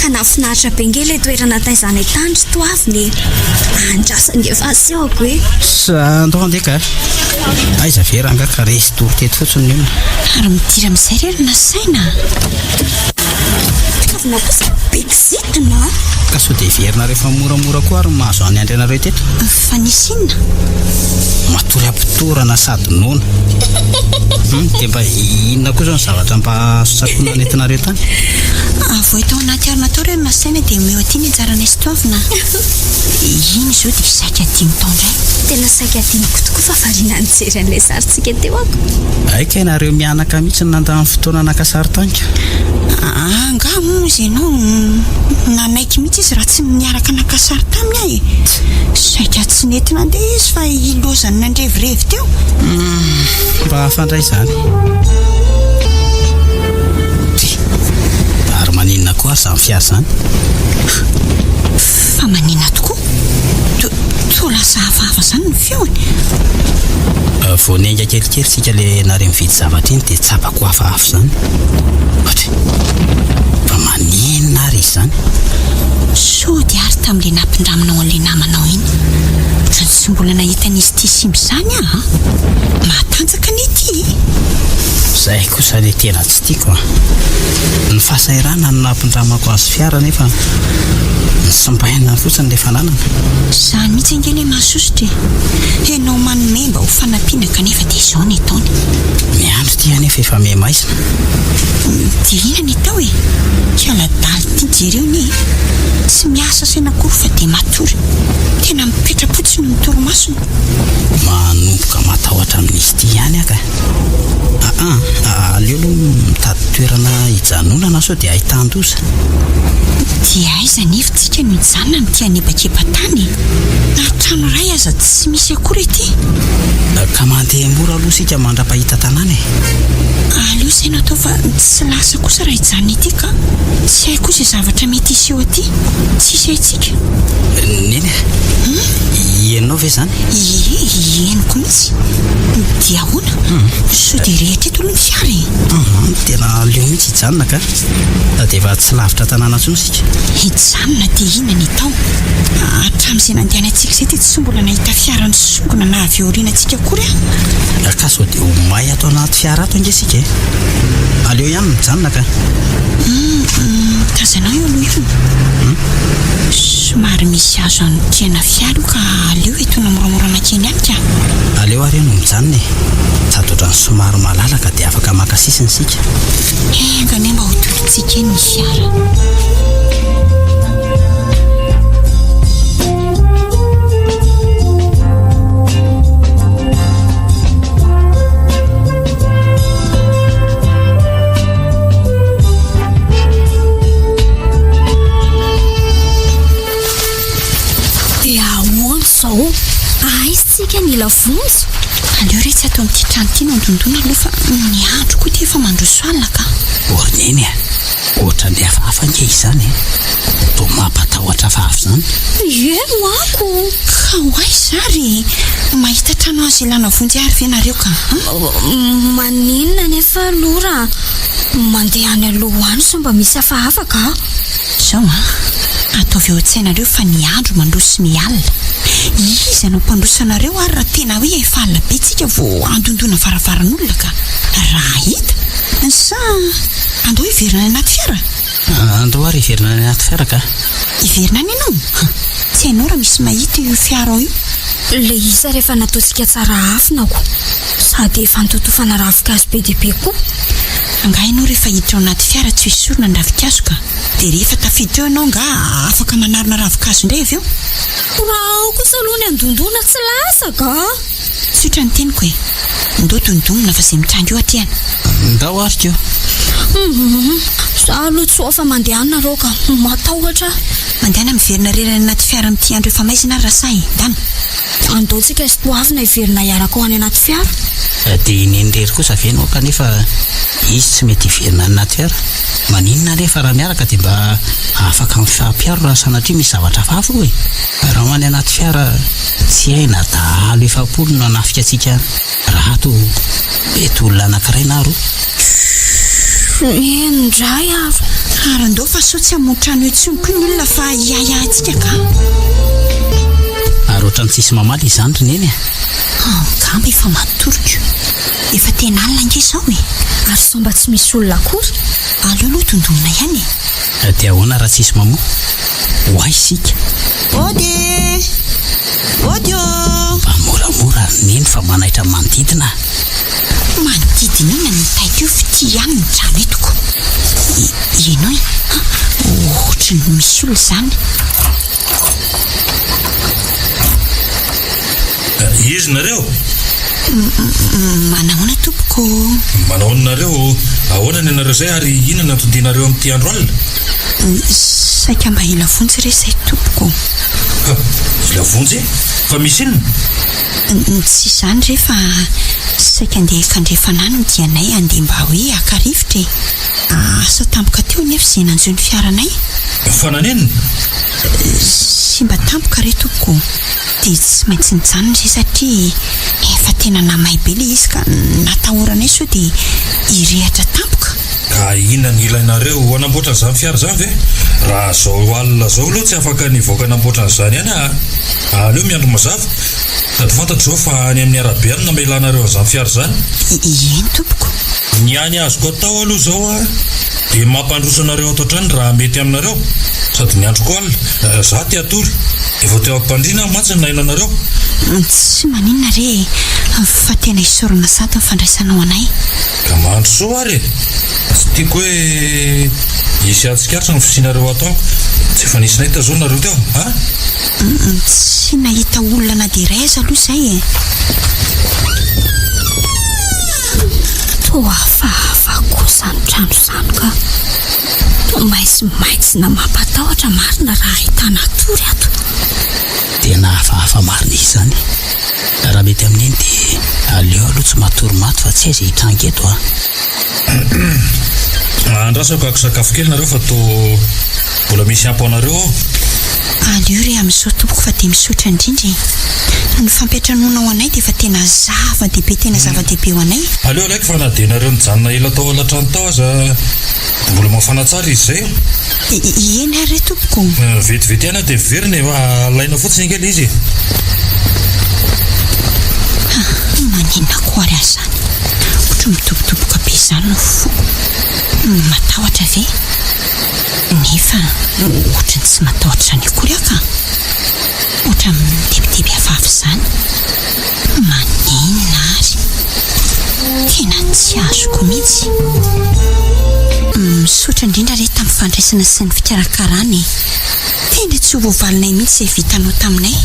Ka nahafinaritra be nge ilay toerana taizanay tany ry Toavina e! Andrasana efa asehoko e! Sa andao andeha ka! Aiza ve rangahy ka resy doro teto fotsiny ny olona. Ary midira amin'izay re ry nasaina a! Toavina kosa be kizitina a! Ka sao dia heverinareo fa moramora koa ary ny mahazo an'i Andry anareo teto? Fa nisy inona? Matory am-pitorana sady noana. Hum, dia mba inona koa izao ny zavatra mba azo tsakoina nentinareo tany? Avoay tao anaty harona tao re ry nasaina dia omeo aty ny anjaranay sy Toavina a! Iny izao dia saika hadino tao indray. Tena saika hadinoko tokoa fa variana nijery an'ilay sarintsika teo ako. Hay kay nareo mianaka mihitsy no nandany fotoana naka sary tany ka. Angaha moa izy ianao nanaiky mihitsy izy raha tsy niaraka naka sary taminy aho e. Saika tsy nety nandeha izy fa ilaozany nandrevirevy teo. Humm, mba hafa indray izany. Dry, ary maninona koa ary izany fiara izany? Fa maninona tokoa? Toa lasa hafahafa izany ny feony. Vao niainga kelikely isika ilay nareo mividy zavatra iny dia tsapako hafahafa izany. Ohatra fa maninona ary izy izany? Sao dia ary tamin'ilay nampindraminao an'ilay namanao iny. Ohatran'ny tsy mbola nahita an'izy ity simba izany aho an! Mahatanjaka anie ity e! Izay kosa ilay tena tsy tiako an! Ny fahasahiranana no nampindramako azy fiara nefa nisimbaina fotsiny ilay fananana. Izany mihitsy ange ilay mahasosotra e! Ianao manome mba ho fanampiana kanefa dia izao ny ataony. Ny andro ity anefa efa miha-maizina. Dia inona ny atao e? Kialadala ity jereo anie e! Tsy miasa saina akory fa dia matory. Tena mipetra-potsiny ny torimasony. Manomboka matahotra amin'izy ity ihany aho ka. Aa, aleo aloha mitady toerana hijanonana sao dia ahitan-doza. Dia aiza anefa tsika no hijanona amin'ity hanebakeba-tany e? Na trano iray aza tsy misy akory ety. Ka mandeha mora aloha isika mandra-pahita tanàna e. Aleo izay no atao fa tsy lasa kosa raha hijanona ety ka. Tsy hay koa izay zavatra mety hiseho aty. Tsisy haintsika. Neny a! Henonao ve izany? Ie, henoko mihitsy. Dia ahoana? Sao dia rehitra eto aloha ny fiara e? Hum, tena aleo mihitsy hijanona ka. Sady efa tsy lavitra tanàna intsony isika. Hijanona dia inona ny atao? Hatramin'izay nandehanantsika izay dia tsy mbola nahita fiara nisongona na avy eo aorianantsika akory aho. Ka sao dia ho may ato anaty fiara ato ange isika e? Aleo ihany mijanona ka. Hum, tazanao io aloha io? Hum? Somary misy azo anotrihana fiara io ka aleo entina moramora mankeny ihany ka. Aleo ary no mijanona e! Sady ohatran'ny somary malalaka dia afaka maka sisiny isika. Enga anie mba ho tolontsika eny ny fiara. Dia ahoana izao? Aiza tsika mila vonjy? Aleo re tsy ato amin'ity trano ity no andondona aloha fa ny andro koa ity efa mandroso alina ka. O ry Neny a! Ohatran'ny hafahafa ange izany e! Toa mampatahotra hafahafa izany. Ie manko! Ka ho aiza ary e? Mahita trano azo ilana vonjy ary ve nareo ka? Maninona anefa aloha raha mandeha any aloha any sao mba misy hafahafa ka? Izao an, ataovy ao an-tsainareo fa ny andro mandroso sy mihalina. Iza no hampandroso anareo ary raha tena hoe efa alina be tsika vao handondona varavaran'olona ka. Raha hita, sa andao hiverina any anaty fiara? Andao ary hiverina any anaty fiara ka. Hiverina any ianao? Tsy hainao raha misy mahita io fiara ao io. Ilay izy ary efa nataontsika tsara afina ko. Sady efa nototofana ravinkazo be dia be koa. Angaha ianao rehefa hiditra ao anaty fiara tsy hoesorina ny ravinkazo ka. Dia rehefa tafiditra eo ianao angaha afaka manarona ravinkazo indray avy eo? Raha ao kosa aloha ny andondona tsy lasa ka! Tsotra ny teniko e! Ndao dondonina fa izay mitranga eo atrehana. Ndao ary ko! Humm! Za aloha tsy ho afa mandeha any nareo ka! Matahotra aho. Mandehana miverina irery any anaty fiara amin'ity andro efa maizina ary raha sahy e! Ndana! Andao tsika sy Toavina hiverina hiaraka ho any anaty fiara. Dia i Neny irery kosa ve no ao kanefa izy tsy mety hiverina any anaty fiara? Maninona anefa raha miaraka dia mba afaka mifampiaro raha sanatria misy zavatra hafahafa ao e! Raha ho any anaty fiara tsy hay na dahalo 40 no hanafika antsika any. Raha ato mety olona anankiray na roa. Eny indray ary. Ary andao fa sao tsy hamoha trano eo intsony koa ny olona fa hiahiahy antsika ka. Ary ohatran'ny tsisy mamaly izany ry Neny a! Angamba efa matory ko. Efa tena alina ange izao e! Ary sao mba tsy misy olona akory? Aleo aloha dondonina ihany e! Dia ahoana raha tsisy mamoha? Ho aiza isika? Ody e! Ody ô! Mba moramora ry Neny fa manaitra ny manodidina a! Manodidina inona no hitaiko eo f'ity ihany ny trano eto ko! Henoy an! Ohatry ny misy olona izany. Iza nareo? Manahoana tompoko ô? Manahoana nareo ô? Ahoana ny anareo izay ary inona no anton-dianareo amin'ity andro alina? Saika mba hila vonjy re izay tompoko ô. Ha! Hila vonjy? Fa misy inona? Tsy izany re fa saika andeha hifandrefana any ny dianay andeha mba hoe haka rivotra e. Asa tampoka teo anefa izay nanjo ny fiaranay. Fa naninona? Simba tampoka re tompoko ô. Dia tsy maintsy nijanona izay satria efa tena namay be ilay izy ka natahoranay sao dia hirehatra tampoka. Ka inona no ilainareo hanamboatra an'izany fiara izany ve? Raha izao alina izao aloha tsy afaka ny hivoaka hanamboatra an'izany ihany aho a! Aleo miandry mazava. Sady fantatro izao fa any amin'ny arabe any no namelanareo an'izany fiara izany. Eny tompoko. Ny hany azoko atao aloha izao a, dia mampandroso anareo ato an-trano raha mety aminareo. Sady ny andro koa alina, za te hatory. Efa teo am-pandriana aho mantsy no naheno anareo. Tsy maninona re e, fa tena isaorana sady ny fandraisanao anay. Ka mandrosoa ary e! Tsy tiako hoe hisy hahatsikaritra ny fisianareo ato amiko. Tsy efa nisy nahita zao nareo teo a? Tsy nahita olona na dia iray aza aloha izay e! Toa hafahafa koa izany trano izany ka! Toa maizimaizina mampatahotra marina raha ahitana tory ato. Tena hafahafa marina izy izany. Raha mety amin'iny dia aleo aloha tsy matory maty fa tsy aiza hitranga eto a! Andrasako haka sakafo kely nareo fa toa mbola misy ampy ho anareo ao. Aleo re amin'izao tompoko fa dia misaotra indrindra e! Ny fampiantranoana ho anay dia efa tena zava-dehibe tena zava-dehibe ho anay. Aleo alaiko fa na dia nareo nijanona ela tao alatrano tao aza mbola mafana tsara izy izay. Eny ary re tompoko. Vetivety ihany aho dia miverina e, alaina fotsiny ange ilay izy e. Ha, maninona koa ary aho izany? Ohatry ny midobodoboka be izany ny foko. Matahotra ve? Nefa ohatry ny tsy matahotra izany akory aho ka. Ohatran'ny mitebiteby hafahafa izany. Maninona ary? Tena tsy azoko mihitsy. Misaotra indrindra re tamin'ny fandraisana sy ny fikarakarana e. Tena tsy ho voavalinay mihitsy izay vitanao taminay.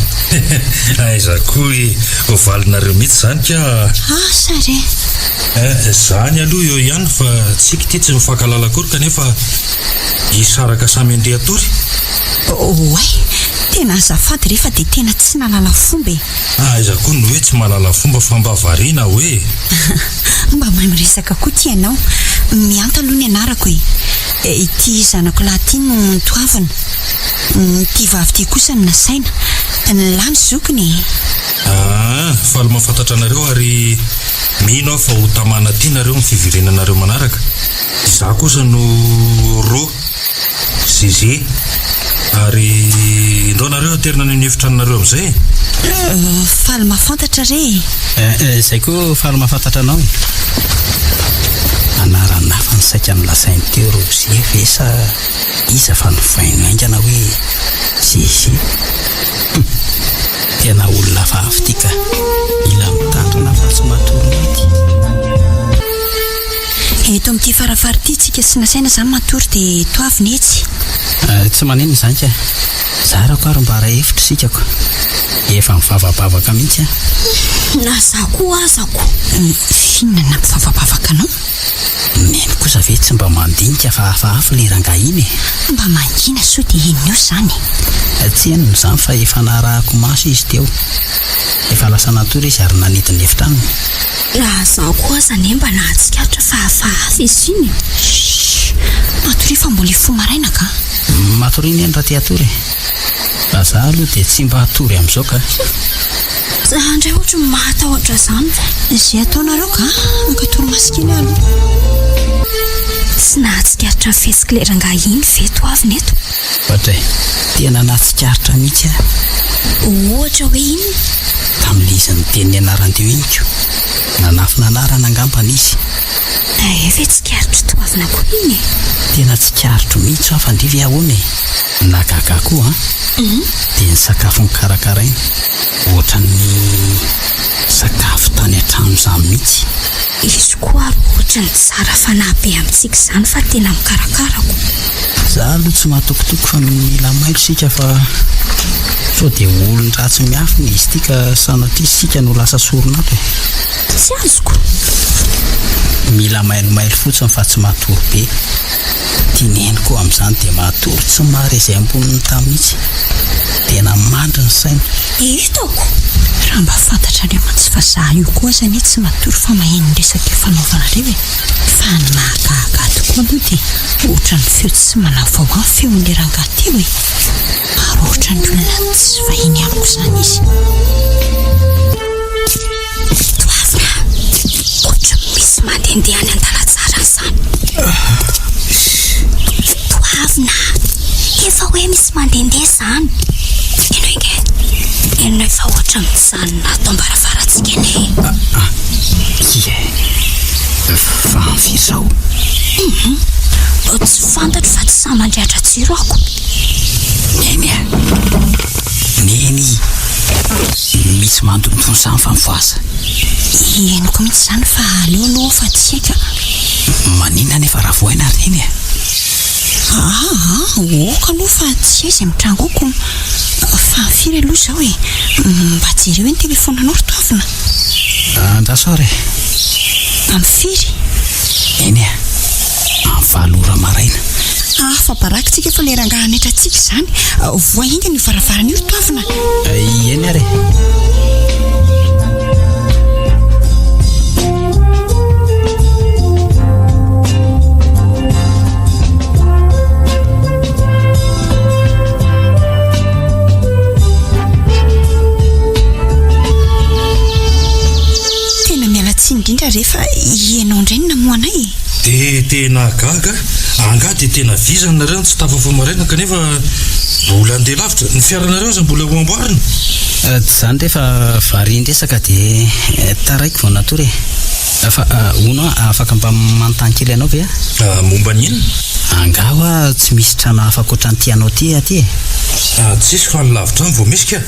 Aiza koa e, voavalinareo mihitsy izany ka. Asa re. Eh, izany aloha eo ihany fa tsika ity tsy mifankahalala akory kanefa hisaraka samy handeha hatory. Oay, tena azafady re fa dia tena tsy nahalala fomba e. Aiza koa ny hoe tsy mahalala fomba fa mba variana hoe. Mba mahay miresaka koa ty ianao. Mihanta aloha ny anarako e. Ity zanako lahy ity no notoavina. Ity vavy ity kosa no nasaina. Ny lahy no zokiny e. Aa, faly mahafantatra anareo ary mino aho fa ho tamana aty nareo amin'ny fiverenanareo manaraka. Izaho kosa no Ro. Zeze, ary ndao nareo aterina any amin'ny efitranonareo amin'izay e! Faly mahafantatra re e! Eh, izay koa faly mahafantatra anao e! Anarana hafa no saika nolazainy teo Rosie ve sa iza fa novainy haingana hoe Zeze? Hum! Tena olona hafahafa ity ka! Mila mitandrina fa tsy matory mety. Eto amin'ity farafara ity tsika sy nasaina zany matory dia toavina etsy. Tsy maninona izany ka. Zarako ary mba ray efitra isika ko. Efa mivavabavaka mihitsy aho. Na za koa aza ko. Inona no nampivavabavaka anao? Neny kosa ve tsy mba mandinika fa hafahafa ilay rangahy iny e? Mba mangina sao dia henonao izany e. Tsy henony izany fa efa narahako maso izy teo. Efa lasa natory izy ary nanidy ny efitranony. Raha izaho koa aza anie mba nahatsikaritra fa hafahafa izy iny e. Shh! Matoria fa mbola hifoha maraina ka. Matoria neny raha te hatory e. Raha za aloha dia tsy mba hatory amin'izao ka. Za indray ohatry ny mahatahotra izany fa. Izay ataonareo ka, maka torimaso kely aho aloha. Tsy nahatsikaritra ny fihetsik'ilay rangahy iny ve Toavina eto? Ohatra e, tena nahatsikaritra mihitsy aho. Ohatra hoe inona? Tamin'ilay izy niteny ny anarany teo iny ko. Nanafina anarana angambany izy. Efa e tsikaritro Toavina koa iny e. Tena tsikaritro mihitsy aho fa ndry ve ahoana e? Nahagaga ahy koa an! Dia ny sakafo nokarakaraina, ohatran'ny sakafo tany an-trano izany mihitsy. Izy koa ary ohatran'ny tsara fanahy be amintsika izany fa tena mikarakara ko. Za aloha tsy matokitoky fa mila mailo isika fa sao dia olon-dratsy miafina izy ity ka sanatria isika no lasa sorona ato e. Tsy azoko. Mila mailomailo fotsiny fa tsy matory be. Ty neny koa amin'izany dia matory tsy mahare izay ambonin'ny tany mihitsy. Tena mandry ny saina. Hitako. Raha mba fantatrareo mantsy fa za io koa aza anie tsy matory fa maheno ny resaka ifanaovanareo e. Fa ny mahagaga ahy tokoa aloha dia ohatran'ny feo tsy manavao ahy ny feon'ilay rangahy teo e. Ary ohatran'ny olona tsy vahiny amiko izany izy. Toavina, ohatran'ny misy mandehandeha any an-dalantsara any izany. Toavina, efa hoe misy mandehandeha izany. Henoy ange, henoy fa ohatran'ny mijanona ato am-baravarantsika anie. Ie, fa amin'ny firy izao? Tsy fantatro fa tsy sahy mandrehitra jiro aho ko. Neny a! Neny! Misy mandondona izany fa mivoaza. Henoko mihitsy izany fa aleo aloha fa tsy haiko a. Maninona anefa raha vohaina ry Neny a? Aa, ok aloha fa tsy hay izay mitranga ao ko. Fa firy aloha izao e? Mba jereo hoe ny telefaonanao ry Toavina. Andraso ary e. Amin'ny firy? Eny e, amin'ny valo ora maraina. Afa-baraka tsika fa ilay rangahy hanaitra antsika izany. Vohay haingana io varavarana io ry Toavina. Eny ary e. Tena miala tsiny indrindra re fa ianao indray no namoha anay e. Dia tena gaga, angaha dia tena vizana nareo no tsy tafafoha maraina kanefa mbola handeha lavitra, ny fiaranareo aza mbola ho amboarina. Tsy izany re fa varian-dresaka dia taraiky vao natory e. Fa hono aho afaka mba manontany kely anao ve aho? Momba ny inona? Angaha hoa tsy misy trano hafa ankoatran'ity anao ity aty e? Tsisy fa ny lavitra any vao misy ka.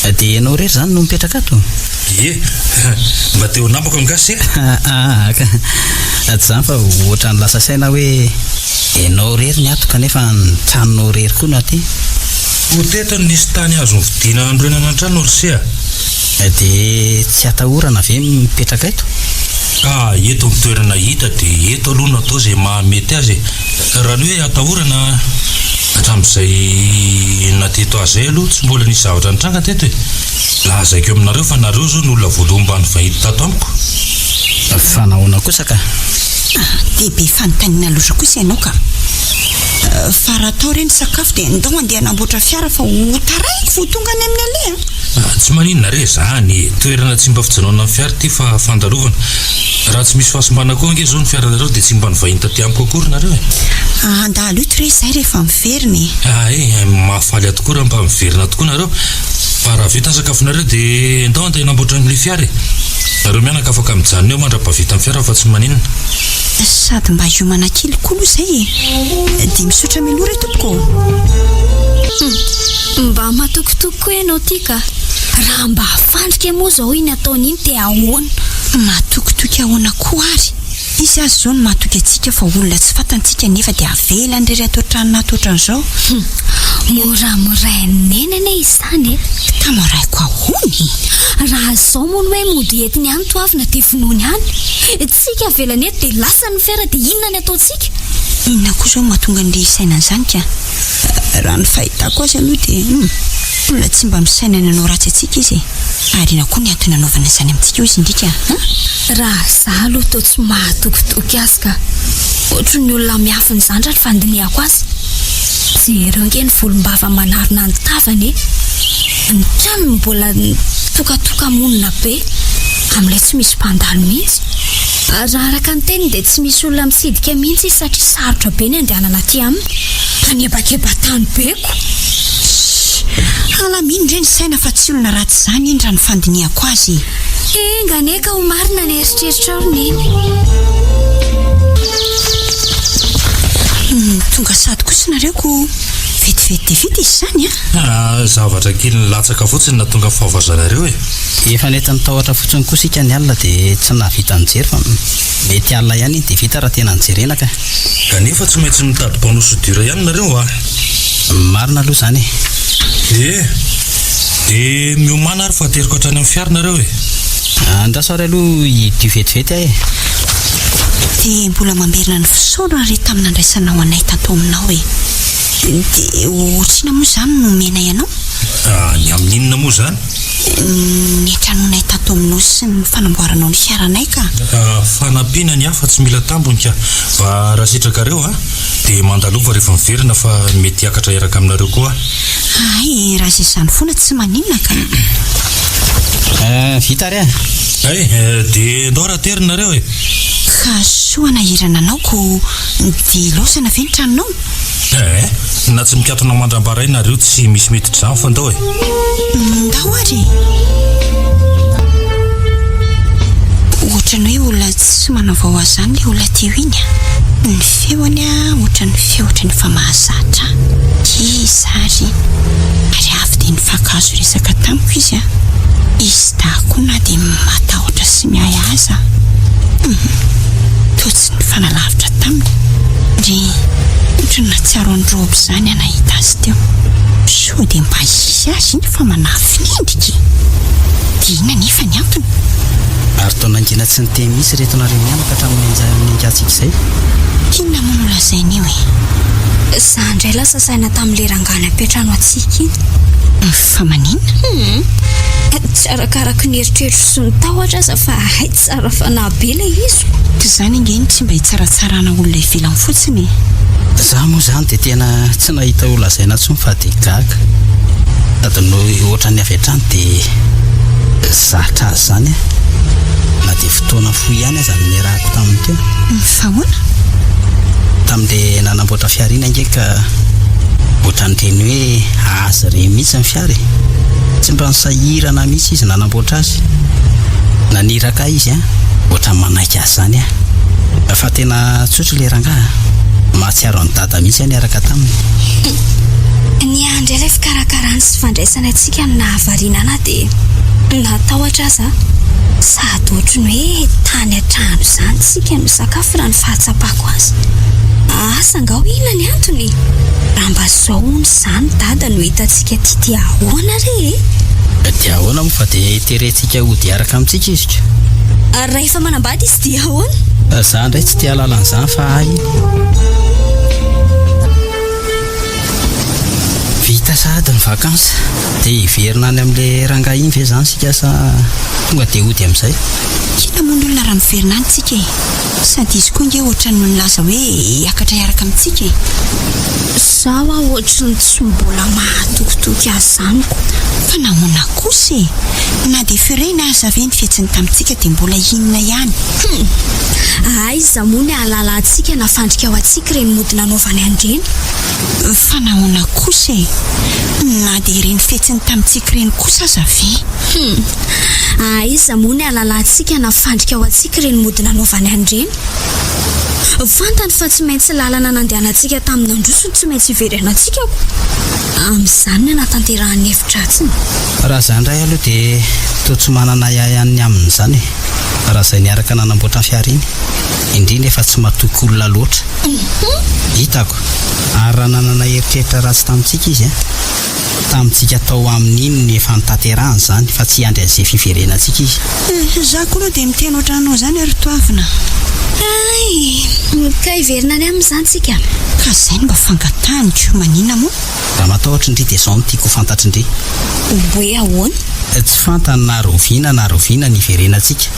Dia ianao irery izany no mipetraka ato? Ie, mba te ho namako angaha se? Aa ka, tsy izany fa ohatran'ny lasa saina hoe ianao irery ny ato kanefa ny tranonao irery koa no aty. Ho teto no nisy tany azo novidiana hanorenana ny trano ry se a! Dia tsy atahorana ve ny mipetraka eto? Ka eto ny toerana hita dia eto aloha no atao izay mahamety azy e! Raha ny hoe atahorana, hatramin'izay naha-teto ahy izay aloha tsy mbola nisy zavatra nitranga teto e! Lazaiko aminareo fa nareo izao no olona voalohany mba nivahiny tato amiko. Fa nahoana kosa ka? Dia be fanontaniana loatra kosa ianao ka! Fa raha atao re ny sakafo dia ndao andeha hanamboatra fiara fa ho taraiky vao tonga any amin'ny aleha a! Tsy maninona re izany e! Toerana tsy mba fijanonan'ny fiara ity fa fandalovana. Raha tsy misy fahasimbana koa ange izao ny fiaranareo dia tsy mba nivahiny taty amiko akory nareo e! Handalo eto re izahay rehefa miverina e! Hay, mahafaly ahy tokoa raha mba miverina tokoa nareo. Fa raha vita ny sakafonareo dia ndao andeha hanamboatra an'ilay fiara e! Nareo mianaka afaka mijanona eo mandra-pahavita ny fiara fa tsy maninona. Sady mba hiomana kely koa aloha izay e! Dia misaotra mialoha re tompoko ô! Hum, mba matokitoky koa ianao ty ka! Raha mba fandrika moa izao iny ataony iny dia ahoana? Matokitoky ahoana koa ary? Izy aza izao no mahatoky antsika fa olona tsy fantantsika nefa dia avelany irery ato an-tranona ato ohatran'izao. Hum, moramorain'i Neny anie izany e! Ka moraiko ahoana e? Raha izao moa ny hoe mody entiny any Toavina dia vonoiny any. Tsika avelany eto dia lasany ny fiara dia inona ny ataontsika? Inona koa izao no mahatonga an'ilay hisaina an'izany ka? Raha ny fahitako azy aloha dia hum, olona tsy mba misaina ny hanao ratsy antsika izy e! Ary inona koa ny antony hanaovana izany amintsika hoy izy indrika an? Raha izaho aloha toa tsy mahatokitoky azy ka! Ohatry ny olona miafina izany raha ny fandinihako azy. Jereo ange ny volombava manarona ny tavany e! Ny tranony mbola mitokatoka-monina be, amin'ilay tsy misy mpandalo mihitsy. Raha araka ny teniny dia tsy misy olona mitsidika mihitsy izy satria sarotra be ny andehanana aty aminy. Mpanebakeba-tany be ko! Shh! Alamino re ny saina fa tsy olona ratsy izany iny raha ny fandinihako azy e! Enga anie ka ho marina ny eritreritrao ry Neny. Humm, tonga sady kosa nareo ko! Vetivety dia vita izy izany an! Ah, zavatra kely nilatsaka fotsiny nahatonga ny fahavoazanareo e! Efa nentin'ny tahotra fotsiny koa isika ny alina dia tsy nahavita nijery fa mety alina ihany iny dia vita raha tena nojerena ka. Kanefa tsy maintsy mitady mpanao soudure ihany nareo a! Marina aloha izany e! E! Dia miomàna ary fa ateriko hatrany amin'ny fiara nareo e! Andraso ary aloha hidio vetivety aho e! Dia mbola mamerina ny fisaorana re tamin'ny nandraisanao anay tato aminao e! Dia ohatr'inona moa izany no omenay anao? Ny amin'inona moa izany? Ny tranonay tato aminao sy ny fanamboaranao ny fiaranay ka. Fanampiana ny hafa tsy mila tambiny ka. Mba raha sitrakareo a, dia mandalova rehefa miverina fa mety hiakatra hiaraka aminareo koa aho. Hay, raha izay izany foana tsy maninona ka. Vita ary a. Hay, dia ndao raha tery nareo e. Ka soa hanahirana anao ko dia ilaozana ve ny tranonao? Eh, na tsy mikatona mandram-baray nareo tsy misy miditra izany fa ndao e. Ndao ary e. Ohatran'ny hoe olona tsy manavao azy izany ilay olona teo iny a. Ny feony a, ohatran'ny feo ohatran'ny efa mahazatra ahy. Iza ary iny? Ary avy dia nifankahazo resaka tamiko izy a. Izy dahy koa na dia matahotra sy miahy aza. Hum. Toa tsy nifanalavitra taminy. Ndry, ohatry ny nahatsiaro an'i Roby izany aho nahita azy teo. Sao dia mba izy aza iny fa manafina endrika e! Dia inona anefa ny antony? Ary toa nangina tsy niteny mihitsy ireto nareo mianaka hatramin'ny niangatsika izay. Inona moa no lazainy io e? Za indray lasa saina tamin'ilay rangahy nampiantrano antsika iny. Fa maninona? Hum! Tsy arakaraky ny eritreritro sy ny tahotra aza fa hay tsara fanahy be ilay izy ko! Izany ange no tsy mba hitsaratsarana olona ivelany fotsiny e! Za moa izany dia tena tsy nahita ho lazaina intsony fa dia gaga. Sady no ohatran'ny avy hatrany dia zatra azy izany aho. Na dia fotoana fohy ihany aza no niarahako taminy teo. Fa ahoana? Tamin'ilay nanamboatra fiara iny ange ka ohatran'ireny hoe azy ireny mihitsy ny fiara e! Tsy mba nisahirana mihitsy izy nanamboatra azy. Naniraka ahy izy an, ohatran'ny manaiky azy izany aho. Fa tena tsotra ilay rangahy an. Mahatsiaro an'i Dada mihitsy aho niaraka taminy. Ny ahy indray ilay fikarakarany sy fandraisany antsika no nahavariana ahy na dia natahotra aza aho. Sady ohatry ny hoe tany an-trano izany isika no nisakafo raha ny fahatsapako azy. Asa angaha hoe inona ny antony e? Raha mba izao hono izany Dada no hitantsika aty dia ahoana re e? Dia ahoana moa fa dia terentsika hody hiaraka amintsika izy ka. Ary raha efa manambady izy dia ahoana? Za indray tsy te hahalala an'izany fa ahy iny. Vita sahady ny vacances. Dia hiverina any amin'ilay rangahy iny ve izany isika sa tonga dia hody amin'izay? Inona moa ny olona raha miverina any tsika e? Sady izy koa ange ohatran'ny nilaza hoe hiakatra hiaraka amintsika e! Za hoa ohatry ny tsy mbola mahatokitoky azy zany ko. Fa nahoana kosa e? Na dia firehina aza ve ny fihetsiny tamintsika dia mbola inona ihany? Hum! Aiza moa ny hahalala antsika na fandrika ho antsika ireny mody nanaovany an'ireny? Fa nahoana kosa e? Na dia ireny fihetsiny tamintsika ireny kosa aza ve? Hum! Aiza moa ny hahalala antsika na fandrika ho antsika ireny mody nanaovany an'ireny? Fantany fa tsy maintsy lalana nandehanantsika tamin'ny nandroso no tsy maintsy hiverenantsika ko. Amin'izany no hanatanterahany ny hevi-dratsiny. Raha izaho indray aloha dia toa tsy manana ahiahy ny amin'izany e. Raha izay niaraka nanamboatra ny fiara iny, indrindra efa tsy matoky olona loatra. Hitako. Ary raha nanana eritreritra ratsy tamintsika izy an. Tamintsika tao aminy iny no efa notanterahany izany fa tsy hiandry an'izay fiverenantsika izy. Za koa aloha dia miteny ohatranao izany ry Toavina. Hay! Ka hiverina any aminy izany tsika? Ka izay no mba fangatahany ko, maninona moa? Raha matahotra ndry dia izao no tiako ho fantatry ndry. Hoe ahoana? Tsy fantany na rahoviana na rahoviana ny hiverenantsika.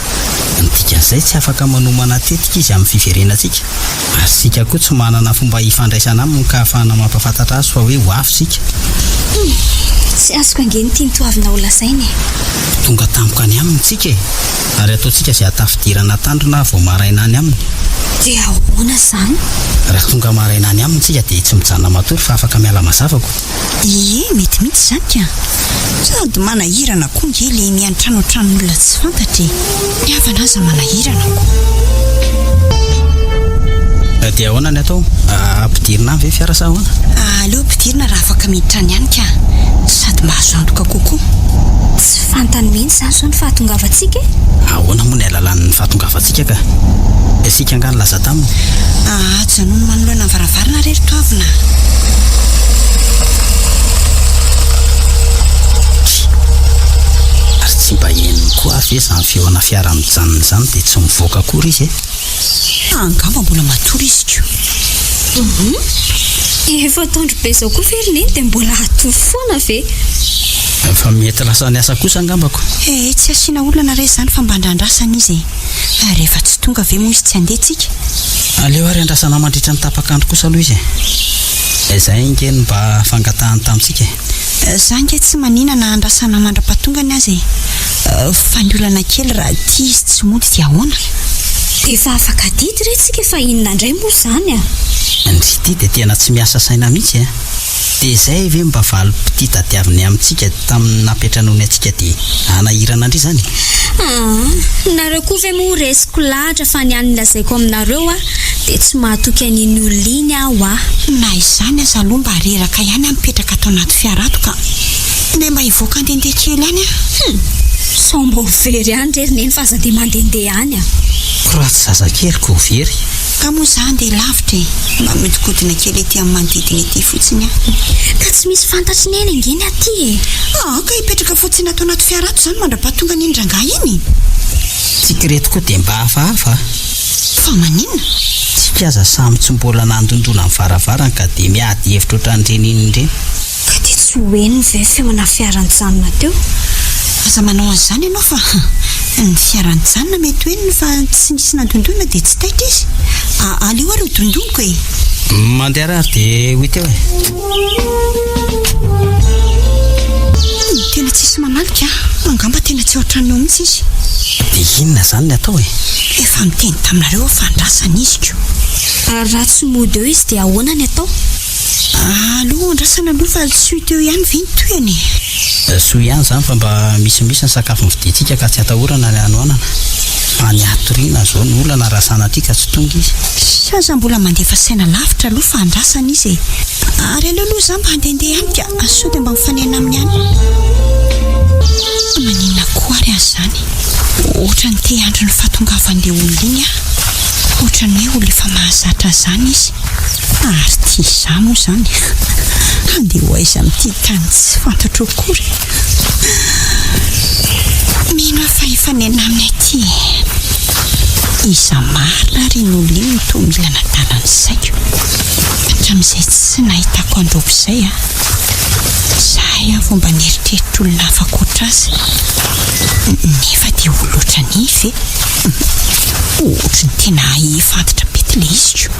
Ny dikan'izay tsy afaka manomana tetika izy amin'ny fiverenantsika. Ary isika koa tsy manana fomba hifandraisana aminy ka ahafahana mampahafantatra azy fa hoe ho avy isika. Hum! Tsy azoko ange ny tian'i Toavina ho lazaina e. Tonga tampoka any aminy tsika e! Ary ataontsika izay hahatafidirana tandrona vao maraina any aminy. Dia ahoana izany? Raha tonga maraina any aminy tsika dia tsy mijanona matory fa afaka miala mazava ko. Ie, mety mihitsy izany ka. Sady manahirana koa nge le miantrano an-tranon'olona tsy fantatra e. Ny havana aza manahirana ko. Dia ahoana ny atao? Ampidirina any ve ny fiara sa ahoana? Aleo ampidirina raha afaka miditra any ihany ka. Sady mahazo antoka kokoa. Tsy fantany mihitsy izany izao ny fahatongavantsika e! Ahoana moa ny ahalalany ny fahatongavantsika ka? Isika angaha nilaza taminy? Ajanony manoloana ny varavarana re ry Toavina a! Tsia! Ary tsy mba henony koa ve izany feona fiara mijanona izany dia tsy mivoaka akory izy e? Angamba mbola matory izy ko. Hum! Efa atoandro be izao koa ve ry Neny dia mbola hatory foana ve? Fa mety lasa niasa kosa angamba ko. Eh, tsy asiana olana re izany fa mba andrandrasana izy e. Rehefa tsy tonga ve moa izy tsy handeha tsika? Aleo ary andrasana mandritra ny tapak'andro kosa aloha izy e. Izay ange no mba fangatahany tamintsika e. Za ange tsy manina na andrasana mandra-pahatongany aza e. Fa ny olana kely raha ity izy tsy mody dia ahoana? Efa afaka adidy re tsika fa inona indray moa izany a! Ndry ity dia tena tsy miasa saina mihitsy e! Dia izay ve mba valim-pitia tadiaviny amintsika tamin'ny nampiantranoany antsika dia hanahirana ndry izany? Aa! Nareo koa ve moa resiko lahatra fa ny an'ny lazaiko aminareo a dia tsy mahatoky an'iny olona iny aho a! Na izany aza aloha mba reraka ihany aho mipetraka ato anaty fiara ato ka! Ndeha mba hivoaka handehandeha kely any aho. Hum! Sao mba ho very any re ry neny fa aza dia mandehandeha any a! Ko raha tsy zazakely ko ho very. Ka moa za handeha lavitra e! Mba mihodinkodina kely ety amin'ny manodidina ety fotsiny aho. Ka tsy misy fantatry neny ange ny aty e! Ah, ka hipetraka fotsiny ato anaty fiara ato izany mandra-pahatonga an'iny rangahy iny? Tsika ireto koa dia mba hafahafa a! Fa maninona? Tsika aza samy tsy mbola nandondona ny varavarany ka dia miady hevitra ohatran'ireny inona ireny. Ka dia tsy ho henony ve feona fiara nijanona teo? Aza manao an'izany ianao fa ny fiara nijanona mety ho henony fa tsy nisy nandondona dia tsy taitra izy. Aleo ary ho dondoniko e! Mandeha ary dia ho hita eo e! Tena tsisy mamalika an! Angamba tena tsy ao an-tranony ao mihitsy izy. Dia inona izany ny atao e? Efa niteny taminareo aho fa andrasana izy ko. Ary raha tsy mody eo izy dia ahoana ny atao? Aleo andrasana aloha fa tsy ho teo ihany ve ny tohiny e? Soa ihany izany fa mba misimisy ny sakafo novidiantsika ka tsy atahorana ny hanoanana. Fa ny hatoriana izao no olana raha sanatria ka tsy tonga izy. Aza mbola mandefa saina lavitra aloha fa andrasana izy e! Ary aleo aloha izaho mba handehandeha any ka sao dia mba mifanena aminy any. Maninona koa ary aho izany? Ohatran'ny te hiandry ny fahatongavan'ilay olona iny aho. Ohatran'ny hoe olona efa mahazatra izany izy. Ary tia izaho moa izany handeha ho aiza amin'ity tany tsy fantatro akory e! Mino aho fa efa nenaminy aty e! Iza marina ary iny olona iny no toa mila nadala ny saiko hatramin'izay tsy nahitako an-dRoby izay a! Izay aho vao mba nieritreritra olona hafa ankoatra azy nefa dia olona ohatran'iny ve? Ohatry ny tena efa antitra be ilay izy ko!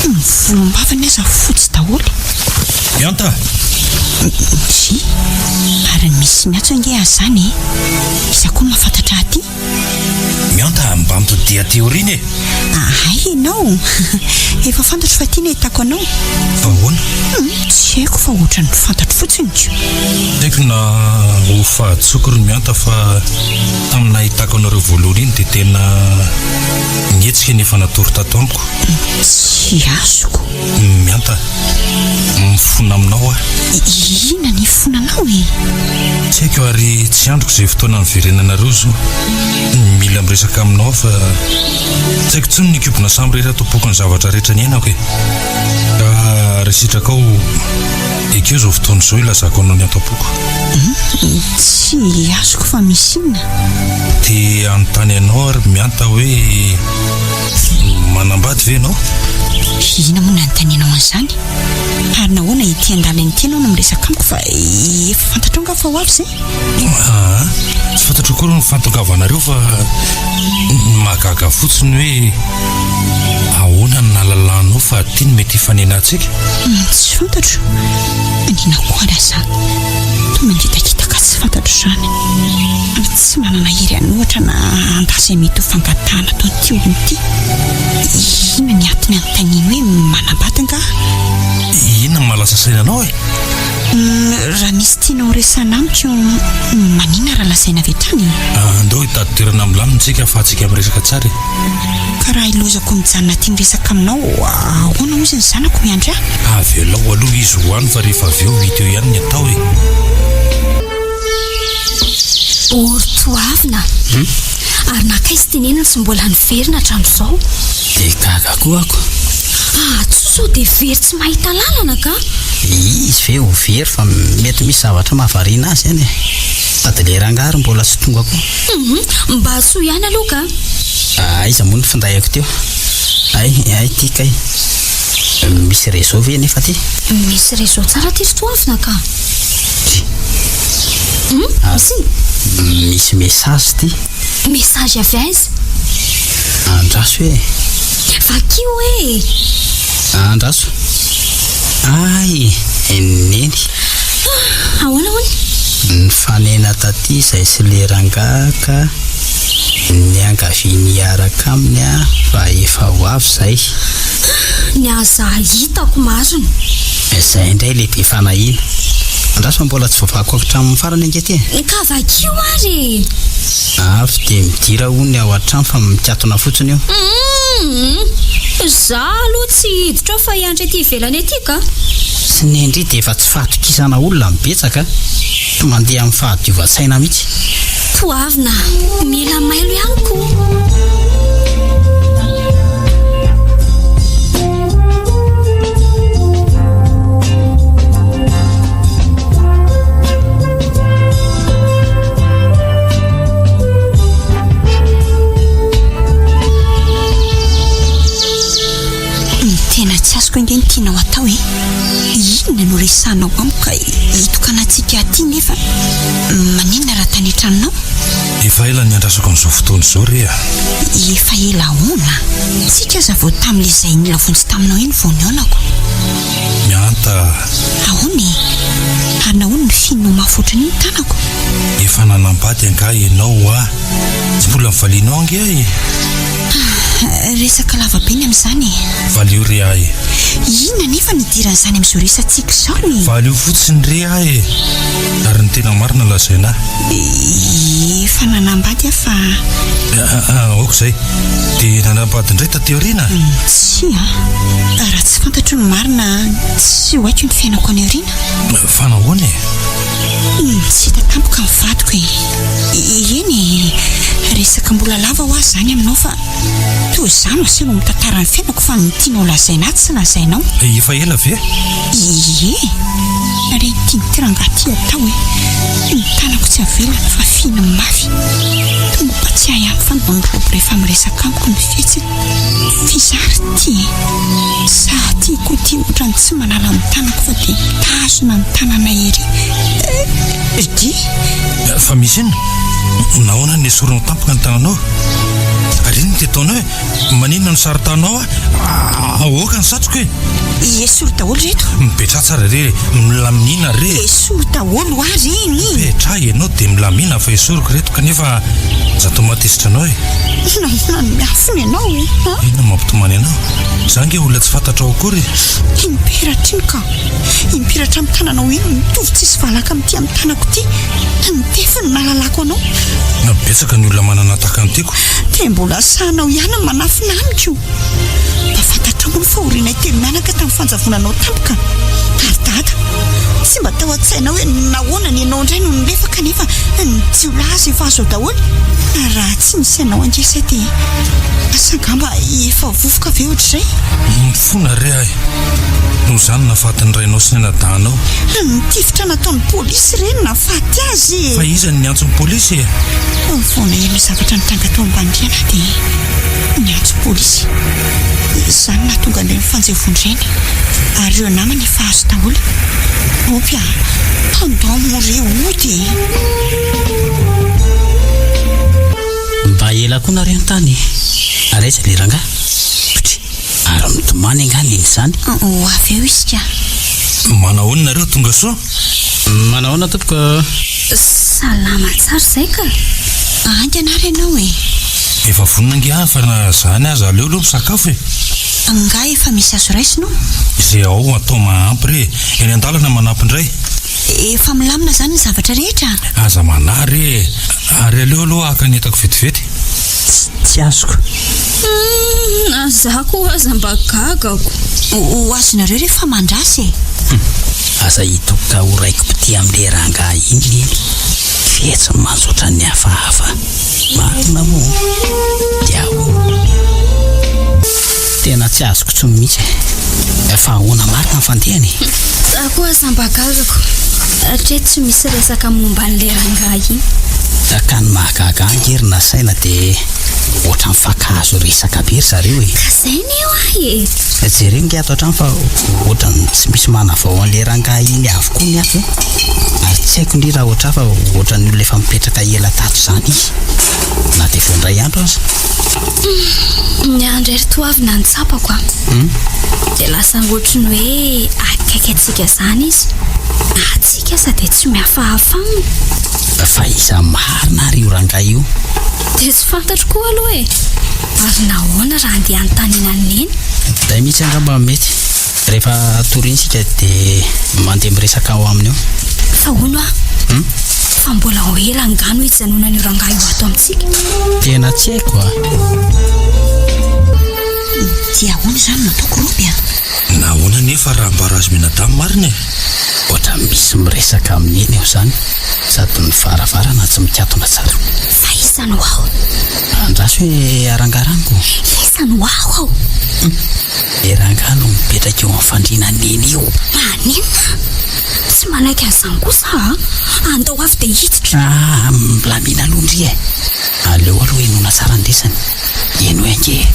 Ny volombavany aza fotsy daholo. Mianta! Ndry! Ary misy miantso ange azy izany e! Iza koa no mahafantatra ahy aty? Mianta, mba mitodiha aty aoriana e! Hay ianao! Efa fantatro fa aty no ahitako anao. Fa ahoana? Tsy haiko fa ohatran'ny fantatro fotsiny ko. Tsy haiko na ho fahadisoako ry Mianta fa tamin'ny nahitako anareo voalohany iny dia tena nihetsika ny efa natory tato amiko. Tsy azoko. Mianta, mifona aminao aho. Inona ny hifonanao e? Tsy haiko ary tsy andriko izay fotoana niverenanareo zo. Mila miresaka aminao aho fa tsy haiko intsony ny hikobona samirery ato am-poko ny zavatra rehetra niainako e. Ka. Raha sitrakao, ekeo izao fotoana izao hilazako anao ny ato am-poko. Tsy azoko fa misy inona? Te hanontany anao aho ry Mianta hoe manambady ve ianao? Inona moa no anontanianao an'izany? Ary nahoana ety an-dalana ety ianao no miresaka amiko fa efa fantatrao angaha fa ho avy izay? Aa, tsy fantatro akory ny fahatongavanareo fa ny mahagaga fotsiny hoe ahoana no nahalalanao fa aty no mety hifanenantsika? Tsy fantatro. Manina koa ary aza. Toa mangitakitaka tsy fantatro izany. Ary tsy manana hery hanohatra na handà izay mety ho fangatahana ataon'ity olona ity. Inona ny antony anontaniany hoe manambady angaha? Inona no mahalasa saina anao e? Raha misy tianao horesahana amiko, maninona raha lazaina avy hatrany e? Andao hitady toerana milamina isika ahafahantsika miresaka tsara e. Ka raha ilaozako mijanona aty miresaka aminao, ahoana hozy ny zanako miandry ahy? Avelao aloha izy ho any fa rehefa avy eo hita eo ihany ny atao e. Ory toavina. Ary nankaiza ity neny no tsy mbola niverina hatramin'izao? Dia gaga koa ako. Ah, tsy sao dia very tsy mahita lalana ka? Izy ve ho very fa mety misy zavatra mahavariana azy any e. Sady le rangahy ary mbola tsy tonga koa. Hum, mba soa ihany aloha ka. Aiza moa ny findaiko teo? Hay, hay ty kay. Misy réseau ve nefa ty? Misy réseau tsara ty ry Toavina ka. Ty. Hum, misy inona? Misy message ty. Message avy aiza? Andraso e! Vakio e! Andraso. Ay! Neny. Ah, ahoana hono? Nifanena taty izay sy le rangahy ka niangaviany hiaraka aminy aho fa efa ho avy izay. Ah, ny aza hitako marina. Izay indray le be fanahiana. Andraso fa mbola tsy voavakiko hatramin'ny farany ange ty e. Ka vakio ary e! Avy dia midira hono ny ao an-trano fa mikatona fotsiny io. Humm! Za aloha tsy hiditra ao fa hiandry ety ivelany ety ka! Sy ny ndry dia efa tsy fahatokisana olona no betsaka, tsy mandeha amin'ny fahadiovan-tsaina mihitsy. Toavina, mila mailo ihany koa. Ny tena tsy azoko ange ny tianao atao e! Inona no resahanao amiko ka hitokanantsika aty nefa maninona raha tany an-tranonao? Efa ela niandrasako an'izao fotoana izao re a! Efa ela ahoana? Tsika aza vao tamin'ilay izay nila vonjy taminao iny vao nihaonako. Mianta. Ahoana e? Ary nahoana no fihinao mafy ohatran'io ny tanako? Efa nanambady angaha ianao hoa? Tsy mbola nivalianao ange ahy e! Ah, resaka lava be ny amin'izany e! Valio re ahy e! Inona anefa no idiran'izany amin'izao resatsika izao e? Valio fotsiny re ahy e! Ary ny tena marina lazaina ahy. Efa nanambady aho fa. Aoka izay. Dia nanambady indray taty aoriana? Tsia. Raha tsy fantatro ny marina, tsy ho haiko ny fiainako any aoriana. Fa nahoana e? Tsy hita tampoka ny vadiko e. Eny e, resaka mbola lava hoa izany aminao fa toa izaho no asainao mitantara ny fiainako fa ny tianao lazaina ahy tsy lazainao. Efa ela ve? Ie. Re ity rangahy ity atao e. Ny tanako tsy avelany fa fihina mafy. Toa mampatsiahy ahy fa ny robo rehefa miresaka amiko ny fihetsiny. F'iza ary ity e? Za ity koa ity ohatran'ny tsy manala ny tanako fa dia mitazona ny tananay ery. Ry. Fa misy inona? Nahoana no nesorinao tampoka ny tananao? Ary inona ity ataonao e? Maninona no sarotanao aho? Aoka ny satroko e! Esory daholo ireto. Mipetraha tsara re e! Milamina re! Esory daholo hoa reny! Mipetraha ianao dia milamina fa esoriko ireto kanefa aza atao mahatezitra anao e! Nahoana no miafina ianao e? Inona no mampitomany anao? Izaho ange olona tsy fantatrao akory e! Imperatra iny ka! Imperatra amin'ny tananao iny mitovy tsisy valaka amin'ity amin'ny tanako ity. Ny tefy no nahalalako anao. Betsaka ny olona manana tahaka ny tiako. Dia mbola sahinao ihany ny manafina amiko. Mba fantatrao moa ny fahorianay telo mianaka tamin'ny fanjavonanao tampoka. Ary dada, tsy mba tao an-tsainao hoe nahoana ny anao indray no nilefaka. kanefa ny jiolahy aza efa azo ao daholo. Raha tsy nisy anao ange izay dia asa angamba efa vovoka ve ohatr'izay? Mifona re ahy noho izany nahafaty ny rainao sy ny anadahinao. Ny tifitra nataon'ny polisy re no nahafaty azy e! Fa iza no niantso ny polisy e? Vao naheno ny zavatra nitranga tao ambany rihana aho dia niantso polisy. Izany no nahatonga an'ireny fanjevoana ireny. Ary ireo namany efa azo daholo. Opy a! Andao moa re hody e! Mba ela koa nareo ny tany e! Ary aiza ilay rangahy? Ptry! Ary mitomany angaha neny izany? Ho avy eo izy ka! Manahoana nareo tonga soa? Manahoana tompoko? Salama tsara izay ka! Haingana ary ianao e! Efa vonona ange aho fa na zany aza aleo aloha misakafo e! Angaha efa misy azo raisina o? Izay ao atao mahampy re! Eny an-dalana manampy indray. Efa milamina izany ny zavatra rehetra? Aza manahy re e! Ary aleo aloha haka ny entako vetivety. Tsy azoko. Humm, na za koa aza mba gagako. Ho azonareo rehefa mandrasa e! Humm, aza hitoka ho raiki-pitia amin'ilay rangahy iny Lily. Fihetsiny mantsy ohatran'ny hafahafa. Marina moa dia ahoana? Tena tsy azoko intsony mihitsy e! Fa ahoana marina ny fandehany e? Za koa aza mba gagako. Hatreto tsy misy resaka momba an'ilay rangahy iny. Ka ny mahagaga ahy ange ry Nasaina dia ohatran'ny mifankahazo resaka be ry zareo e! Ka zay ne hoa e! Jereo ange ato an-trano fa ohatran'ny tsy misy manavao an'ilay rangahy iny avokoa ny ato e! Ary tsy haiko ndry raha ohatr'ahy fa ohatran'ny olona efa mipetraka ela tato izany izy na dia vao indray andro aza. Ny ahy indray ry Toavina ny tsapako a! Dia lasa ohatry ny hoe akaiky antsika izany izy. Na antsika aza dia tsy mihafahafa aminy. Fa iza marina ary io rangahy io? Dia tsy fantatro koa aloha e! Ary nahoana raha andeha hanontaniana an'i Neny? Izay mihitsy angamba no mety. Rehefa toriana isika dia mandeha miresaka ao aminy eo. Fa hono aho, fa mbola ho ela angaha no hijanonan'io rangahy io ato amintsika? Tena tsy haiko a! Dia ahoana izany no ataoko Roby a? Nahoana anefa raha mba razo mianadahy marina e? Ohatran'ny misy miresaka amin'i Neny eo izany, sady ny varavarana tsy mikatona tsara. Fa iza no ao? Andraso hoe arangarango. Iza no ao ao? Le rangahy no mipetraka eo amin'ny fandriana neny io. Maninona? Tsy manaiky an'izany kosa aho a! Andao avy dia hiditra. Ah, milamina aloha ndry e! Aleo aloha henoina tsara ny resany. Henoy ange e!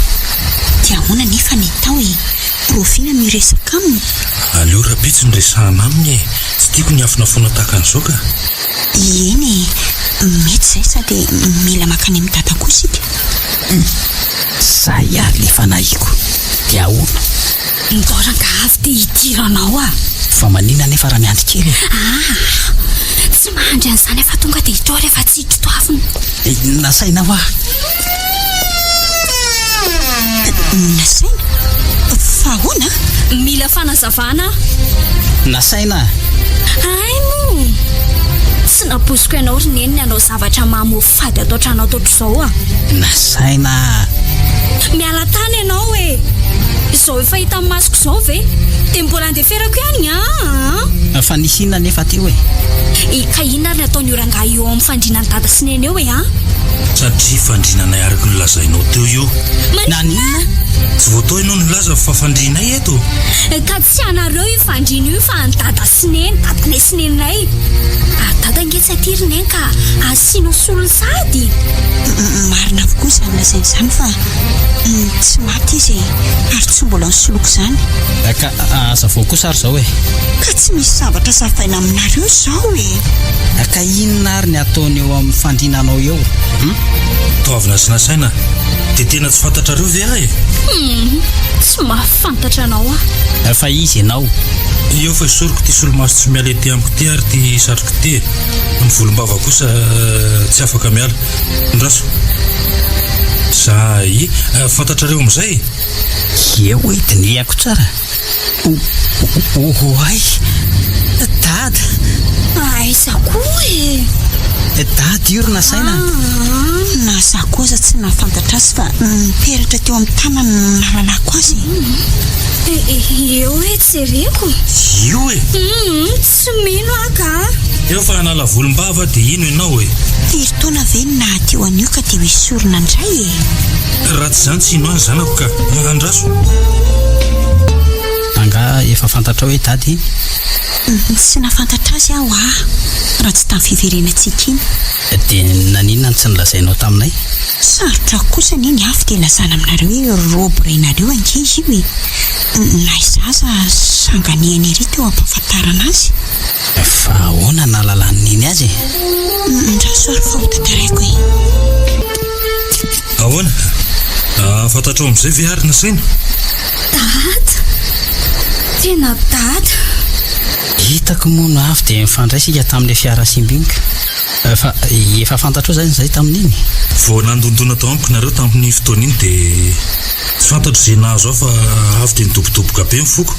Dia ahoana anefa ny atao e? Rahoviana no hiresaka aminy? Aleo rahampitso no resahana aminy e! Tsy tiako ny hiafonafoana tahaka an'izao ka! Eny e! Mety izay sady mila mankany amin'i Dada koa isika. Hum! Zay ary le fanahiko. Dia ahoana? Ndao rangaha avy dia hidiranao ah! Fa maninona anefa raha miandry kely e? Aa! Tsy mahandry an'izany aho fa tonga dia hiditra ao rehefa tsy hiditra toavina. Nasaina hoa. Nasaina? Fa ahoana? Mila fanazavana aho. Nasaina? Hay moa! Tsy nampoiziko ianao ry Neny ny hanao zavatra mamoafady ato an-trano ato ohatr'izao a! Nasaina a! Miala tany ianao e! Izao efa hitan'ny masoko izao ve dia mbola andeferako ihany aa! Fa nisy inona anefa teo e? E, ka inona ary ny ataon'io rangahy io ao amin'ny fandriana an'i Dada sy Neny eo e a? Satria fandrinanay araka ny lazainao teo io. Maninona? Tsy vao teo ianao nilaza fa fandrianay eto. Ka tsy anareo io fandriana io fa an'i Dada sy Neny, dadanay sy neninay. Ary Dada ange tsy aty ry Neny ka asianao solony sahady. Marina avokoa izany lazainy izany fa tsy maty izy e, ary tsy mbola nisoloky izany. Ka azavao kosa ary izao e. Ka tsy misy zavatra zavaina aminareo izao e. Ka inona ary ny ataony eo amin'ny fandriana anao eo hum? Toavina sy nasaina dia tena tsy fantatrareo ve aho e? Hum, tsy mahafantatra anao aho. Fa iza ianao? Eo fa esoriko ity solomaso tsy miala ety amiko ity ary ity satroka ity e. Ny volombava kosa tsy afaka miala. Andraso. Zay. Fantatrareo amin'izay? Eo e, dinihako tsara. Oay! Dada! Aiza koa e? Dada io ry Nasaina a! Aa, na za koa aza tsy nahafantatra azy fa ny peratra teo amin'ny tanany no nahalalako azy e. Eo e, jereko. Io e! Humm, tsy mino aho ka! Eo fa hanala volom-bava dia ino ianao e? Firy taona ve no naha teo an'io ka dia ho esorina indray e? Raha tsy izany tsy hino ahy ny zanako ka! Andraso! Angaha efa fantatrao hoe dada iny? Tsy nahafantatra azy aho ah, raha tsy tamin'ny fiverenantsika iny. Dia naninona no tsy nolazainao taminay? Sarotra kosa anie ny avy dia lazana aminareo hoe robe rainareo ange io e! Na izaho aza sanganehana ery teo am-pahafantarana azy. Fa ahoana nahalalan'i Neny azy e? Ndraso ary fa ho tantaraiko e! Ahoana? Fantatrao amin'izay ve ary Nasaina? Dada! Tena dada! Hitako moa no avy dia nifandray isika tamin'ilay fiara simba iny ka. Fa efa fantatrao izany izay tamin'iny? Vao nandondona tao amiko nareo tamin'iny fotoana iny dia tsy fantatro izay nahazo ahy fa avy dia nidobodoboka be ny foko.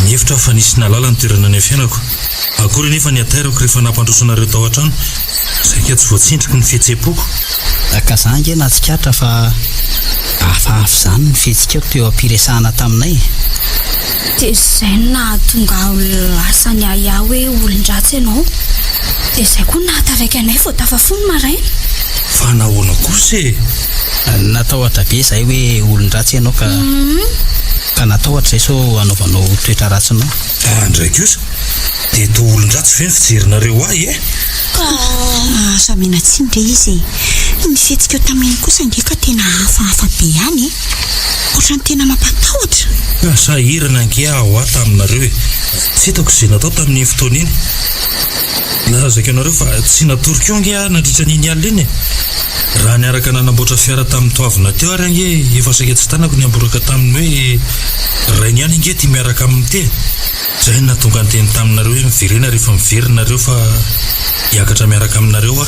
Nihevitra aho fa nisy nahalala ny toerana niafenako. Akory anefa ny hatairako rehefa nampandroso anareo tao an-trano. Saika tsy voatsindriko ny fihetseham-poko. Ka za ange nahatsikaritra fa hafahafa izany ny fihetsikao teo am-piresahana taminay e. Dia izay no nahatonga ahy lasa niahiahy hoe olon-dratsy ianao. Dia izay koa no nahataraiky anay vao tafafoha ny maraina. Fa nahoana kosa e? Natahotra be izahay hoe olon-dratsy ianao ka ka natahotra izay sao hanaovanao toetra ratsinao. Ah ndray kosa! Dia toa olon-dratsy ve ny fijerinareo ahy e? Ka aza omena tsiny re izy e! Ny fihetsikao tamin'iny kosa ange ka tena hafahafa be ihany e! Ohatran'ny tena mampatahotra. Ka sahirana ange aho aho taminareo e! Tsy hitako izay natao tamin'iny fotoana iny. Lazaiko anareo fa tsy natory koa ange aho nandritra an'iny alina iny e! Raha niaraka nanamboatra fiara tamin'i Toavina teo ary ange efa saika tsy tanako ny hamboraka taminy hoe rainy ihany ange ity miaraka aminy ity e! Izay no nahatonga niteny taminareo hoe miverena rehefa miverina nareo fa hiakatra miaraka aminareo aho.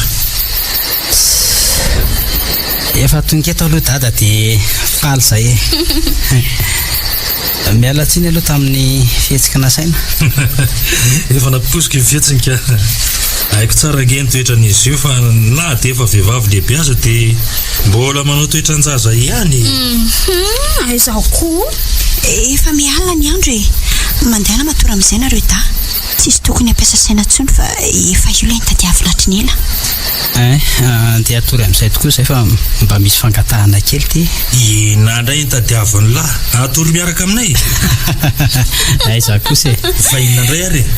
Efa tonga eto aloha dada dia faly izay e. Miala tsiny aloha tamin'ny fihetsiky nasaina. Efa nampiposiko ny fihetsiny ka. Haiko tsara ange ny toetran'izy io fa na dia efa vehivavy lehibe aza dia mbola manao toetran-jaza ihany e. Hum, aiza koa? Efa mihalina ny andro e! Mandehana matory amin'izay nareo dahy. Tsisy tokony hampiasa saina intsony fa efa io ilay notadiavina hatry ny ela. Ein, andeha hatory amin'izay tokoa izay fa mba misy fangatahana kely ity. Inona indray no tadiavin'lah? Hatory miaraka aminay? Aiza kosa e! Fa inona indray ary e?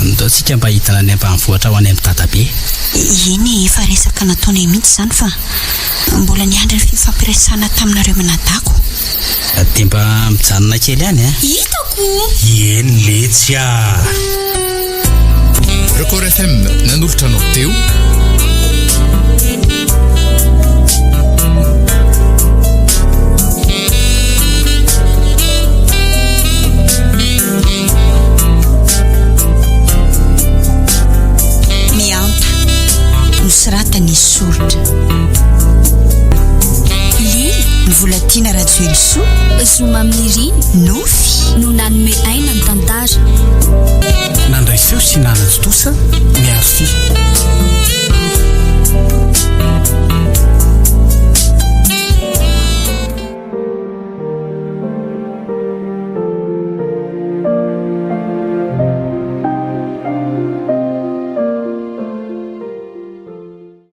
Ndao tsika mba hidina any ambanivohitra ho any amin'i dadabe. Eny e, efa resaka nataonay mihitsy izany fa mbola niandry ny fifampiresahana taminareo mianadako. Dia mba mijanona kely any a! Hitako! Eny letsy a! Record FM nanolotra anao teo. Mianta, nosoratan'i Soritra. Lily, Volatiana Rajoelisoa. Zoma Amin'Irina. Nofy. No nanome aina ny tantara. Nandray feo sy nanatontosa ny Arfi.